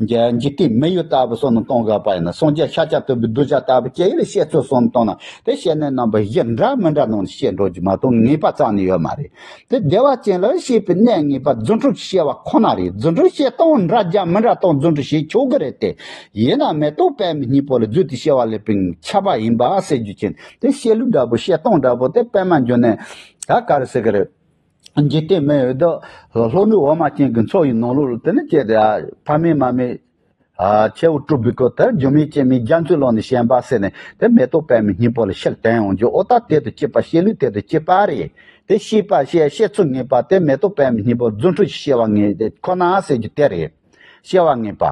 ཡ། འཇིག་རྟེན་མི་ཡུལ་ལྟ་བུ་བསམ་བློ་གཏོང་དགོས་པ་ཡིན་ན། སངས་རྒྱས་ཤཱཀྱ་ཐུབ་པའི་གདུལ་བྱ་ལྟ་བུ་སྐྱེ་ཡུལ་ལ་བཤད་ཚུལ་བསམ་བློ་གཏོང་ན། དེ་བཤད་གནས་རྣམ་པ་བཞི་འདྲ་མི་འདྲ་ནང་ནས་བཤད་འགྲོ་རྒྱུ་མ་གཏོགས་ངེས་པ་རྩ་ནས་ཡོད་མ་རེད། དེ་བདེ་བ་ཅན་ལ་བཤད་པའི་གནས་ངེས་པ་རྫུ་འཕྲུལ་གྱིས་བཤད་པ་ཁོ་ན་རེད། རྫུ་འཕྲུལ་བཤད་སྟངས་འདྲ་རྒྱ་མི་འདྲ་སྟངས་རྫུ་འཕྲུལ་བཤད་ཆོག་གི་རེད་དེ། ཡིན་ན་མེད་དོ་པདྨའི་སྙིང་པོ་ལས་རྫུས་ཏེ་བཤད་པ་ལས་པའི་ཁྱབ་པ་ཡིན་པ་ཟེར་རྒྱུ་ཅན་དེ། བཤད་ལུགས་འདྲ་པོ་བཤད་སྟངས་འདྲ་པོ་དེ་པདྨ་འབྱུང་གནས་ད་ག་རེ་ཟེར་གི་རེད། འཇིག་རྟེན་མི་ཡོད་དོ། ལྷོ་ནུབ་འོ་མ་ཅན་གྱི་མཚོ་ཡི་ནང་ལོགས་ལ་དེ་ནི་ཅེས་དེ་ཕ་མེས་མ་མེས། ཨ་ཆེ་བོ་སྤྲུལ་པའི་སྐོར་དེར་རྒྱུ་མེད་རྐྱེན་མེད་རྒྱ་མཚོའི་ཀློང་ནས་བཤད་པ་ཟེར་ནས་དེ་མེ་ཏོག་པདྨའི་སྙིང་པོ་ལ་ཕྱིར་བསྟན་ཡོང་རྒྱུ། ཨོ་ད་དེ་དང་གཅིག་པ་བཤད་ལུགས་དེ་དང་གཅིག་པ་རེད། དེ་བཤད་པ་བཤད་བཤད་ཚུལ་ངེས་པ་དེ་མེ་ཏོག་པདྨའི་སྙིང་པོ་རྫུ་འཕྲུལ་གྱི་བཤད་པ་ངེས་དེ་ཁོ་ན་ཟེར་རྒྱུ་དེ་རེད། བཤད་པ་ངེས་པ།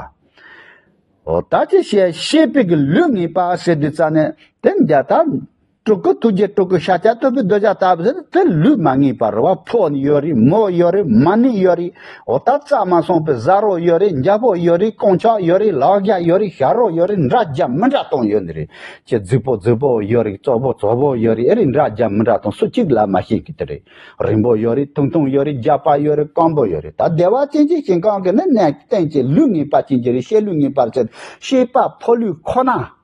ཨོ་ད་ཅི་བཤད་བཤད་པའི་གི་ལུགས་ངེས་པ་ཟེར་དུས་ཙ་ནས་དེ་འདྲ་ད། སྤྲུལ་སྐུ་ཐུགས་རྗེ་སྤྲུལ་སྐུ་ཤཱཀྱ་ཐུབ་པའི་གདུལ་བྱ་ལྟ་བུ་ཟེར་དེ་ལུགས་མ་ངེས་པ་རེད་བ། ཕོ་ཡོད་རེད། མོ་ཡོད་རེད། མ་ཎི་ཡོད་རེད། འོ་ད་རྩ་མ་སོང་པའི་བཟའ་རོགས་ཡོད་རེད། འཇའ་ཕོག་ཡོད་རེད། རྐང་ཆག་ཡོད་རེད། ལག་བརྒྱ་ཡོད་རེད། ཞབས་རོགས་ཡོད་རེད། འདྲ་རྒྱ་མི་འདྲ་གཏོང་ཡོད་ནི་རེད། ཅེས་རྫིག་པོ་རྫིག་པོ་ཡོད་རེད། བཙོག་པོ་བཙོག་པོ་ཡོད་རེད། ཨེ་རེད། འདྲ་རྒྱ་མི་འདྲ་གཏོང་སུ་གཅིག་ལ་མ་ཤེས་གི་དེ་རེད། རིང་པོ་ཡོད་རེད། ཐུང་ཐུང་ཡོད་རེད། རྒྱ་པ་ཡོད་རེད། སྐམ་པོ་ཡོད་རེད། ད་བདེ་བ་ཅན་གྱི་ཞིང་ཁམས་ཀྱི་ནི་གནས་བརྟན་གྱི་ལུགས་ངེས་པ་ཅན་གྱི་རེད། བཤད་ལུགས་ངེས་པར་བྱེད་བཤད་པ་ཕོ་ལུས་ཁོ་ན།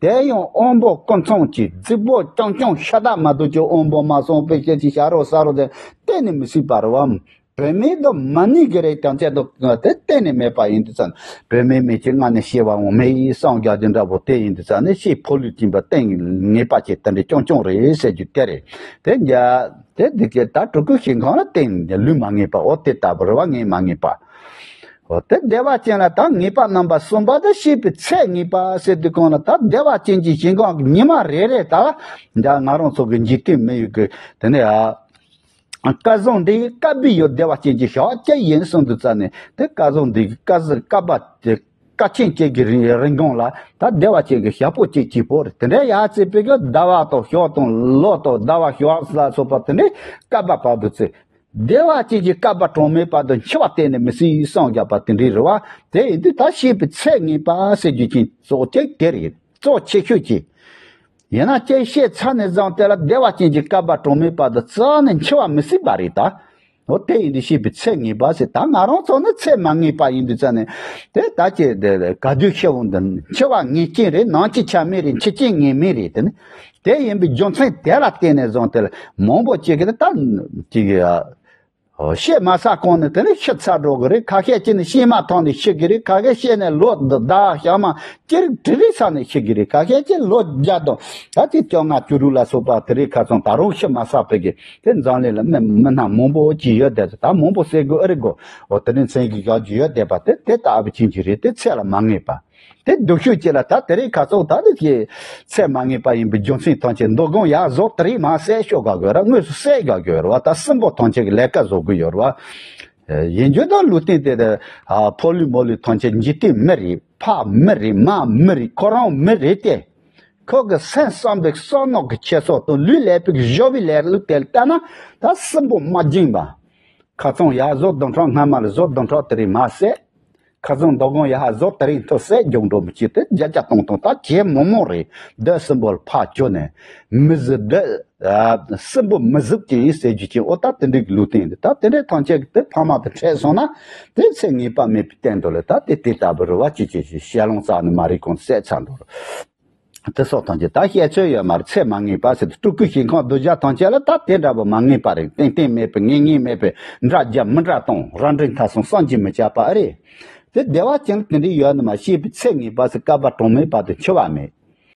དེ་ཡང་དབང་པོ་ཀུན་མཚུངས་ཀྱི་རྫིག་པོ་རྐྱང་རྐྱང་ཤ་སྟག་མ་གཏོགས་ཀྱི་དབང་པོ་མ་སོང་པའི་ཕྱིར་གྱི་ཤ་རོགས་ས་རོགས་དེ་གཏན་ནས་མི་སྲིད་པ་རེད་བམ། བུད་མེད་དུ་མ་ནུས་ཀྱི་རེད། དམ་ཚད་དུ་དེ་གཏན་ནས་མེད་པ་ཡིན་དུས་ཙང་བུད་མེད་མེད་ཀྱི་སྔ་ནས་ཤེས་པ་འོང་མེད་ཡིན་སངས་རྒྱས་ཀྱི་འདྲ་པོ་དེ་ཡིན་དུས་ཙང་ནས་ཤེས་ཕོ་ལུས་སྦྱིན་པ་གཏན་ངེས་པ་ཆེ་དེ་འདྲ་རྐྱང་རྐྱང་རེད་ཟེར་རྒྱུ་དེ་རེད། དེ་འདྲ་དེ་འདི་གས་ད་སྤྲུལ་སྐུ་ཞིང་ཁམས་ལ་གཏན་ནས་ལུས་མ་ངེས་པ། འོ་དེ་ལྟ་བུ་རེད་བ། ངེས་མ་ངེས་པ། འོ་དེ་བདེ་བ་ཅན་ལ་ད་ངེས་པ་རྣམ་པ་གསུམ་པ་དེ་ཤེས་པའི་ཚད་ངེས་པ་ཟེར་དུས་གང་ལ་ད་བདེ་བ་ཅན་གྱི་ཞིང་ཁམས་ཀྱི་ཉི་མ་རེ་རེ་ད་འདྲ་ང་རང་ཚོ་གི་འཇིག་རྟེན་མི་ཡུལ་གི་དེ་ནས་ཨ་སྐལ་བཟང་འདི་ཡི་སྐལ་པའི་ཡུལ་བདེ་བ་ཅན་གྱི་ཞག་བཅུ་ཡིན་གསུངས་དུས་ཙ་ནས་དེ་སྐལ་བཟང་འདི་གི་སྐལ་བཟང་སྐལ་པ་དེ་སྐལ་ཆེན་བཅས་ཀྱི་རིང་རིང་གང་ལ་ད་བདེ་བ་ཅན་གྱི་ཞག་པོ་གཅིག་གཅིག་པོ་རེད། དེ་འདྲ་ཡ་ཚེ་པའི་གི་ཟླ་བ་དང་ཞག་དང་ལོ་དང་ཟླ་བ་ཞག་ལ་སོགས་པ་དེ་འདྲའི་སྐལ་པ་བར་དུ་ཚེ། བདེ་བ་ཅན་གྱི་སྐལ་པ་གྲངས་མེད་བར་དུ་འཆི་བ་གཏན་ནས་མི་སྲིད་སངས་རྒྱས་པ་དེ་འདྲའི་རེད་བ། དེ་ཡིན་དུས་ད་ཤེས་པའི་ཚད་ངེས་པ་ཟེར་རྒྱུ་ཅན་གཙོ་གཅིག་དེ་རེད། གཙོ་ཆེ་ཤོས་ཀྱི། ཡིན་ན་ཅིག་ཤེས་ཚར་ནས་བཟུང་དེ་ལ་བདེ་བ་ཅན་གྱི་སྐལ་པ་གྲངས་མེད་བར་དུ་རྩ་ནས་འཆི་བ་མི་སྲིད་པ་རེད་ད། འོ་དེ་ཡིན་དུས་ཤེས་པའི་ཚད་ངེས་པ་ཟེར། ད་ང་རང་ཚོ་ནི་ཚད་མ་ངེས་པ་ཡིན་དུས་ཙ་ནས་དེ་ད་ཅི་དེ་ག་དུས་ཤི་འོང་དུ་འཆི་བ་ངེས་ཅན་རེད། ནང་ཆ་ཆ་མེད་རེད། འཆི་རྐྱེན་ངེས་མེད་རེད། དེ་ནི་དེ་ཡིན་པའི་རྒྱུ་མཚན་དེ་ལ་བརྟེན་ནས་བཟུང་དེ་ལ་མང་པོ་ཅིག་གིས་ནི་ད་ཅིག་ཤི་མ་ཚར་གོང་ནས་དེ་ནི་ཤི་ཚར་འགྲོ་གི་རེད། ཁ་ཤས་ཅིག་ནི་ཤི་མ་ཐག་ནས་ཤི་གི་རེད། ཁ་ཤས་ཤི་ནས་ལོ་ཟླ་ཞག་མ་ཅི་རིགས་དྲི་རིགས་ས་ནས་ཤི་གི་རེད། ཁ་ཤས་ཅིག་ལོ་བརྒྱ་དང་ད་ཅིག་བཅོ་ལྔ་བཅུ་དྲུག་ལ་སོགས་པ་དེ་རིགས་ཁ་ཚང་ད་རུང་ཤི་མ་ཚར་བའི་གི་དེ་འཛམ་གླིང་ལ་མི་མི་སྣ་མང་པོ་ཅིག་ཡོད་བསྡད། ད་མང་པོ་ཟེར་དགོས་ཨེ་རེད་གོ། འོ་དེ་ནས་མཚན་གྱི་བཞག་རྒྱུ་ཡོད་བསྡད་པ་དེ་དེ་ལྟ་བུ་ཅན་གྱི་རེད། དེ་ཚད་ལ་མ་ངེས་པ། དེ་སྡུག་ཤོས་ཅིག་ལ་ད་དེ་རིང་ཁ་སང་ད་དེ་ཞེས་ཚད་མ་ངེས་པ་ཡིན་པའི་རྒྱུ་མཚན་ཐམས་ཅད་མདོ་སྒོམ་ཡག་བཟོ་དེ་རིང་མ་ཟད་ཤོད་དགའ་དགོས་ར། དངོས་སུ་ཟད་དགའ་དགོས་ར་བ། ད་སྲིན་པོ་ཐམས་ཅད་ཀྱི་ལས་ཀ་བཟོ་དགོས་ཡོད་ར་བ། ཡིན་རྒྱུ་དང་ལུས་རྟེན་དེ་དེ་ཕོ་ལུས་མོ་ལུས་ཐམས་ཅད་འཇིག་རྟེན་མི་རེད། ཕ་མི་རེད། མ་མི་རེད། ཁོ་རང་མི་རེད་དེ། ཁོ་གི་སེམས་བསམ་པའི་བསམ་མནོ་གི་ཁྱད་སོགས་དང་ལུས་ལས་པའི་གཞོལ་བའི་ལས་ལུགས་དེ་ལྟ་ན་ད་སྲིན་པོ་མ་སྦྱིན་པ། ཁ་ཚང་ཡག་བཟོ་བདུན་ཕྲག་སྔ་མ་ལ་བཟོ་བདུན་ཕྲག་དེ་རིང་མ་ཟད། ཁ་སང་མདོ་སྒོམ་ཡག་བཟོ་དེ་རིང་ཐུགས་སྲས་རྒྱུགས་འགྲོ་མི་བྱེད་དེ་བརྒྱ་བརྒྱ་སྟོང་སྟོང་ད་བྱེད་མང་མང་རེད། འདི་སྲིན་པོ་ལ་ཕར་བཅོལ་ནས་མི་གཟུགས་འདི་སྲིན་པོ་མི་གཟུགས་ཅན་ཡིན་ཟེར་རྒྱུ་ཅན། འོ་ད་དེ་འདྲའི་ལུས་རྟེན་འདི་ད་དེ་འདྲའི་ཐམས་ཅད་ཀྱི་དེ་ཕ་མ་དང་འཕྲད་སོང་ན་དེ་ཚེ་ངེས་པ་མེད་པའི་སྟེང་དུ་ལ་ད་དེ་དེ་ལྟ་བུ་རུ་བ་ཅི་བྱེད་ཞེས་ཞལ་ལུང་རྩ་ནས་མ་རིག་གོང་བསད་ཚར་འགྲོ་རུ། དེ་སོགས་ཐམས་ཅད་ད་བཤད་ཚོད་ཡོད་མ་རེད། ཚད་མ་ངེས་པ་ཟེར་དུས་སྤྲུལ་སྐུའི་ཞིང་ཁམས་གདུལ་བྱ་ཐམས་ཅད་ལ་ད་དེ་འདྲ་བོ་མ་ངེས་པ་རེད། ཏན་ཏན་མེད་པའི་ངེས་ངེས་མེད་པའི་འདྲ་རྒྱ་མི་འདྲ་སྟོང་རབ་འབྲིང་ཐ་གསུམ་བསམ་གྱིས་མི་ཁྱབ་པ་ཨེ་རེད། དེ་བདེ་བ་ཅན་དེ་འདྲའི་ཡོད་ནི་མ་ཤེས་པའི་ཚད་ངེས་པ་ཟེར་བསྐལ་པ་གྲངས་མེད་བར་དུ་འཆི་བ་མེད།